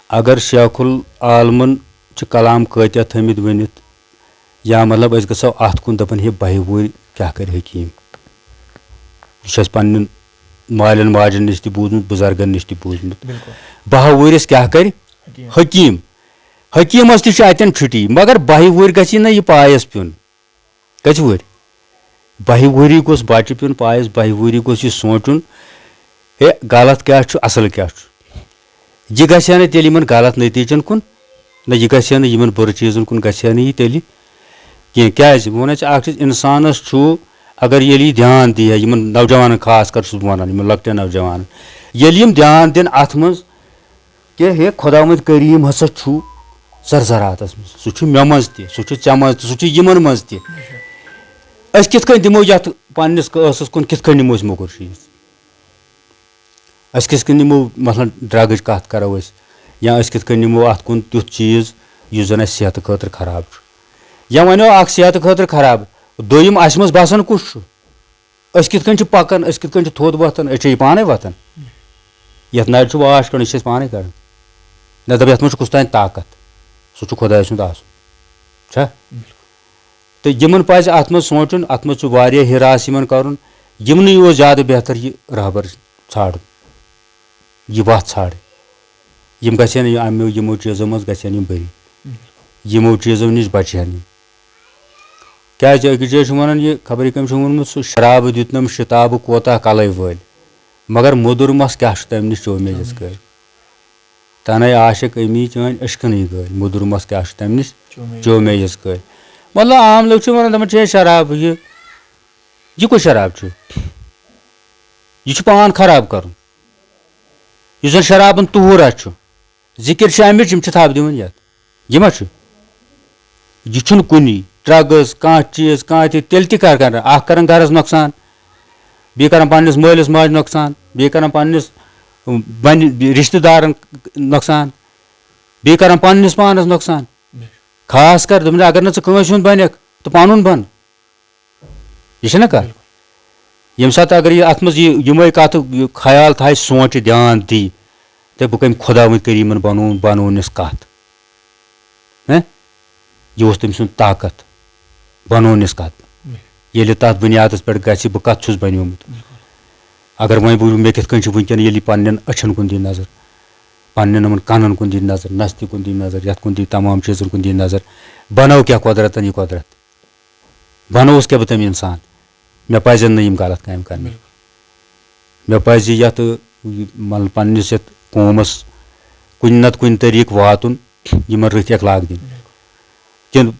اگر شیخ العالمن چھِ کلام کۭتیاہ تھٲمٕتۍ ؤنِتھ، یا مطلب أسۍ گژھو اَتھ کُن، دَپان ہے بَہہِ وُہٕرۍ کیٛاہ کَرِ حکیٖم؟ یہِ چھُ اَسہِ پنٛنٮ۪ن مالٮ۪ن ماجٮ۪ن نِش تہِ بوٗزمُت، بُزرگَن نِش تہِ بوٗزمُت۔ بِلکُل۔ بَہہ وُہٕرِس کیٛاہ کَرِ؟ حکیٖم۔ حکیٖم۔ حکیٖمَس تہِ چھِ اَتٮ۪ن چھُٹی، مگر بَہہِ وُہٕرۍ گژھِ نہ یہِ پایَس پیوٚن۔ کٔژِ وُہٕرۍ؟ بَہہِ وُہٕری گوٚژھ بَچہِ پیوٚن پایَس، بَہہِ وُہٕری گوٚژھ یہِ سونٛچُن، ہے، غلط کیٛاہ چھُ، اَصٕل کیٛاہ چھُ؟ یہِ گژھِ ہا نہٕ تیٚلہِ یِمَن غلط نٔتیٖجَن کُن، نہ یہِ گژھِ ہا نہٕ یِمَن بُرٕ چیٖزَن کُن گژھِ ہا نہٕ یہِ تیٚلہِ کینٛہہ۔ کیٛازِ؟ بہٕ وَنان ژےٚ اَکھ چیٖز، اِنسانَس چھُ، اگر ییٚلہِ یہِ دھیان دی ہا، یِمَن نوجوانَن خاص کر چھُس بہٕ وَنان، یِمَن لۄکٹٮ۪ن نوجوانَن، ییٚلہِ یِم دھیان دِن اَتھ منٛز، کہِ ہے خۄداوند کریٖم ہسا چھُ زرزراتس منٛز، سُہ چھُ مےٚ منٛز تہِ، سُہ چھُ ژےٚ منٛز تہِ، سُہ چھُ یِمن منٛز تہِ۔ أسۍ کِتھ کٔنۍ دِمو یتھ پننِس قٲصس کُن، کِتھ کٔنۍ نِمو أسۍ موٚکُر چیٖز؟ أسۍ کِتھ کٔنۍ نِمو، مثلاً، ڈرگٕچ کتھ کرو أسۍ، یا أسۍ کِتھ کٔنۍ نِمو اتھ کُن تیُتھ چیٖز یُس زن اسہِ صحتہٕ خٲطرٕ خراب چھُ؟ یا ونو اکھ صحتہٕ خٲطرٕ خراب، دوٚیِم اسہِ منٛز باسان کُس چھُ؟ أسۍ کِتھ کٔنۍ چھِ پَکان، أسۍ کِتھ کٔنۍ چھِ تھوٚد وۄتھان، أسۍ چھِ یہِ پانَے وۄتھان۔ یَتھ نَرِ چھُ واش کَڑُن، یہِ چھِ أسۍ پانَے کَڑان۔ نہ دَپ یَتھ منٛز چھُ کُس تام طاقت، سُہ چھُ خۄداے سُنٛد آسُن۔ چھا؟ تہٕ یِمَن پَزِ اَتھ منٛز سونٛچُن، اَتھ منٛز چھُ واریاہ ہِراس یِمَن کَرُن۔ یِمنٕے اوس زیادٕ بہتر یہِ رہبر ژھانٛڈُن، یہِ وَتھ ژھانٛڈٕنۍ۔ یِم گژھن یہِ اَمیو یِمو چیٖزو منٛز گژھن یِم بٔری۔ یِمو چیٖزو نِش بچہِ ہن یِم۔ کیٛازِ أکِس جایہِ چھُ وَنان، یہِ خبرِ کٔمۍ چھُ ووٚنمُت، سُہ شرابہٕ دیُتنَم شِتابہٕ کوتاہ کَلَے وٲلۍ، مگر موٚدُر مَس کیٛاہ چھُ تَمہِ نِش چوٚو مےٚ یِژھ کٲلۍ۔ تَنَے عاشق أمی چٲنۍ عشقٕنٕے گٲلۍ، موٚدُر مَس کیٛاہ چھُ تَمہِ نِش چوٚو مےٚ یِژھ کٲلۍ۔ مطلب، عام لُکھ چھِ وَنان، دَپان چھِ، ہے، شراب یہِ، یہِ کُس شراب چھُ؟ یہِ چھُ پان خراب کَرُن۔ یُس زَن شرابَن طہوٗرہ چھُ، ذِکِر چھِ اَمِچ، یِم چھِ تھَپھ دِوان یَتھ۔ یہِ ما چھُ؟ یہِ چھُنہٕ کُنی۔ ڈرگز، کانٛہہ چیٖز، کانٛہہ تہِ، تیٚلہِ تہِ کر کرن؟ اکھ کرن گرس نۄقصان، بیٚیہِ کرن پننِس مٲلِس ماجہِ نۄقصان، بیٚیہِ کرن پننِس، اُم، بنہِ، رشتہٕ دارن نۄقصان، بیٚیہِ کرن پننِس پانس نۄقصان۔ خاص کر دوٚپُن، اگر نہٕ ژٕ کٲنٛسہِ ہُنٛد بنکھ تہٕ پنُن بن۔ یہِ چھُنہ کتھ؟ ییٚمہِ ساتہٕ اگر یہِ اتھ منٛز یہِ، یِمے کتھٕ، یہِ خیال تھایہِ، سونچہِ، دیان دی، تہٕ بہٕ کمہِ خۄداوٕنۍ کٔرۍ یِمن بنوو، بنوونس کتھ؟ ہیں؟ یہِ اوس تٔمۍ سُنٛد طاقت، بنوونس کتھ؟ ییٚلہِ تتھ بنیادس پٮ۪ٹھ گژھِ، بہٕ کتھ چھُس بنیومُت؟ اگر وۄنۍ بہٕ، مےٚ کِتھ کٔنۍ چھُ وٕنکیٚن، ییٚلہِ یہِ پننٮ۪ن أچھن کُن دی نظر، پننٮ۪ن یِمن کنن کُن دی نظر، نستہِ کُن دی نظر، یتھ کُن دی، تمام چیٖزن کُن دی نظر، بنوو کیٛاہ قۄدرتن یہِ قۄدرت؟ بنووُس کیٛاہ بہٕ تٔمۍ انسان؟ مےٚ پزن نہٕ یِم غلط کامہِ کرنہِ۔ مےٚ پزِ یتھ، مطلب، پننِس یتھ قومس کُنہِ نتہٕ کُنہِ طریٖقہٕ واتُن، یِمن رٕتۍ اخلاق دِنۍ۔ کِنہٕ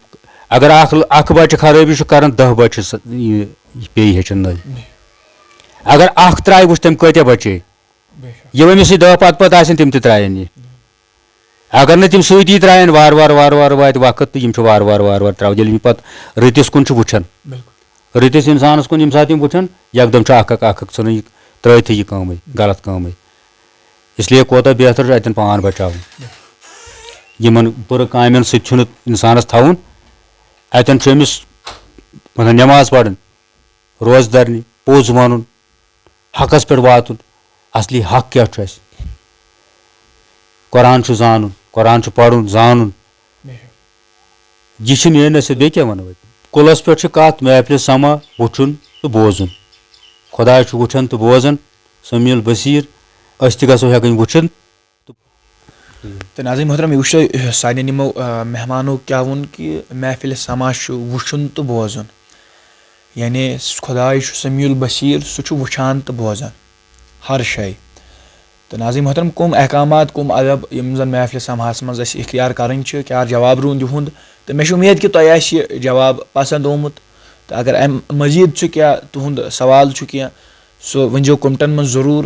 اگر اکھ، اکھ بچہِ خرٲبی چھُ کران، دہ بچہِ چھِ سۄ، یہِ، یہِ پیٚیہِ ہیٚچھن نٔے۔ اگر اکھ ترٛایہِ، وٕچھ تٔمۍ کۭتیاہ بچے۔ یِم أمِس سۭتۍ دہ پتہٕ پتہٕ آسن، تِم تہِ ترٛاین یہِ۔ اگر نہٕ تِم سۭتی ترٛاین، وارٕ وارٕ، وارٕ وارٕ واتہِ وقت تہٕ یِم چھِ وارٕ وارٕ، وارٕ وارٕ ترٛاوان۔ ییٚلہِ یِم پتہٕ رٕتِس کُن چھِ وٕچھان، رٕتِس انسانس کُن ییٚمہِ ساتہٕ یِم وٕچھان، یکدم چھُ اکھ اکھ، اکھ اکھ ژھٕنان یہِ ترٛٲوتھٕے یہِ کٲمٕے، غلط کٲمٕے۔ اس لیے کوتاہ بہتر چھُ اتٮ۪ن پان بچاوُن۔ یِمن بُرٕ کامٮ۪ن سۭتۍ چھُنہٕ انسانس تھاوُن۔ اتٮ۪ن چھُ أمِس، مطلب، نماز پرٕنۍ، روزٕ دَرنہِ، پوٚز وَنُن، حقَس پٮ۪ٹھ واتُن۔ اصلی حق کیٛاہ چھُ اَسہِ؟ قرآن چھُ زانُن، قرآن چھُ پَرُن، زانُن۔ یہِ چھِ میٛٲنۍ نصیحت، بیٚیہِ کیٛاہ وَنو أسۍ؟ کُلَس پٮ۪ٹھ چھِ کَتھ، محفلہِ سما وُچھُن تہٕ بوزُن۔ خۄداے چھُ وُچھان تہٕ بوزان، سمیع البصیٖر۔ أسۍ تہِ گژھو ہٮ۪کٕنۍ وُچھِتھ۔ تہٕ ناظرین محترم، یہِ وٕچھ تۄہہِ، سانٮ۪ن یِمو، آ، مہمانو کیٛاہ ووٚن کہِ محفِلِ سما چھُ وٕچھُن تہٕ بوزُن۔ یعنی خۄداے چھُ سمیع البصیٖر، سُہ چھُ وٕچھان تہٕ بوزان ہر شے۔ تہٕ ناظرین محترم، کُم احکامات، کُم ادب یِم زن محفِلِ سماہس منٛز اَسہِ اختیار کرٕنۍ چھِ، کیٛاہ جواب روٗن تِہُنٛد؟ تہٕ مےٚ چھِ اُمید کہِ تۄہہِ آسہِ یہِ جواب پسنٛد آمُت۔ تہٕ اگر امہِ مزید چھُ کینٛہہ، تُہُنٛد سوال چھُ کینٛہہ، سُہ ؤنۍزیو کومنٹن منٛز ضروٗر۔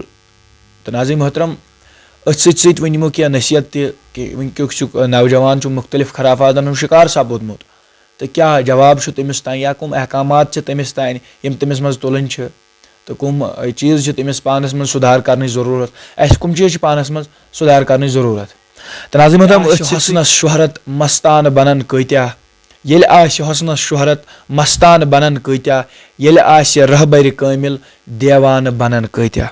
تہٕ ناظرین محترم، أتھۍ سۭتۍ سۭتۍ ؤنۍ یِمو کینٛہہ نصیحت تہِ کہِ وٕنکیُک چھُ نوجوان چھُ مُختلف خرافاتن ہُنٛد شکار سپُدمُت، تہٕ کیٛاہ جواب چھُ تٔمِس تام یا کٕم احکامات چھِ تٔمِس تام یِم تٔمِس منٛز تُلٕنۍ چھِ، تہٕ کٕم، اے، چیٖز چھِ تٔمِس پانس منٛز سُدھار کرنٕچ ضروٗرت، اَسہِ کٕم چیٖز چھِ پانس منٛز سُدھار کرنٕچ ضروٗرت۔ تہٕ ناظرین محترم، آسہِ أتھۍ سۭتۍ حسنس شہرت مستانہٕ بنن کۭتیاہ، ییٚلہِ آسہِ حسنس شہرت مستانہٕ بنن کۭتیاہ، ییٚلہِ آسہِ رہبرِ کٲمل دیوانہٕ بنن کۭتیاہ۔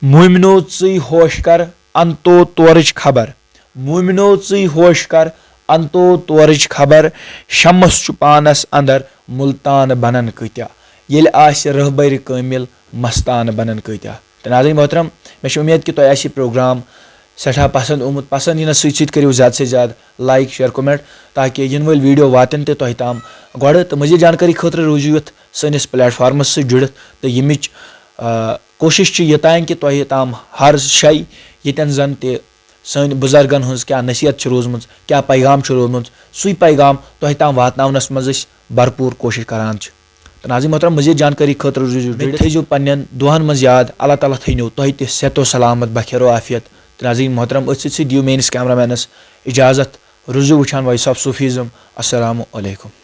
مومنو ژٕے ہوش کر انتو تورٕچ خبر، مومنو ژٕے ہوش کر انتو تورٕچ خبر، شمس چھُ پانس اندر ملتان بنن کۭتیاہ، ییٚلہِ آسہِ رہبرِ کٲمل مستانہٕ بنن کۭتیاہ۔ تہٕ ناظرین محترم، مےٚ چھِ اُمید کہِ تۄہہِ آسہِ یہِ پروگرام سٮ۪ٹھاہ پسنٛد آمُت۔ پسنٛد یِنس سۭتۍ سۭتۍ کٔرِو زیادٕ سے زیادٕ like، share، comment، تاکہِ یِنہٕ وٲلۍ video واتن تہِ تۄہہِ تام گۄڈٕ۔ تہٕ مزید جانکٲری خٲطرٕ روٗزِو یُتھ سٲنِس platformس سۭتۍ جُڑِتھ۔ تہٕ ییٚمِچ، آ، کوٗشِش چھِ یہِ تام کہِ تۄہہِ تام ہر شے، ییٚتٮ۪ن زن تہِ سٲنۍ بُزرگن ہٕنٛز کیٛاہ نصیحت چھِ روٗزمٕژ، کیٛاہ پیغام چھُ روٗدمُت، سُے پیغام تۄہہِ تام واتناونس منٛز أسۍ بھرپوٗر کوٗشِش کران چھِ۔ تہٕ ناظرین محترم، مزید جانکٲری خٲطرٕ روٗزِو مےٚ جُڑِتھ۔ تھٲیزیو پننٮ۪ن دُعن منٛز یاد، اللہ تعالیٰ تھٲینو تۄہہِ تہِ صحت و سلامت، بخیر و عافیت۔ تہٕ ناظرین محترم، أتھۍ سۭتۍ سۭتۍ دِیِو میٲنِس cameramanس اجازت، روٗزِو وٕچھان Voice of Sufism۔ السلام علیکم۔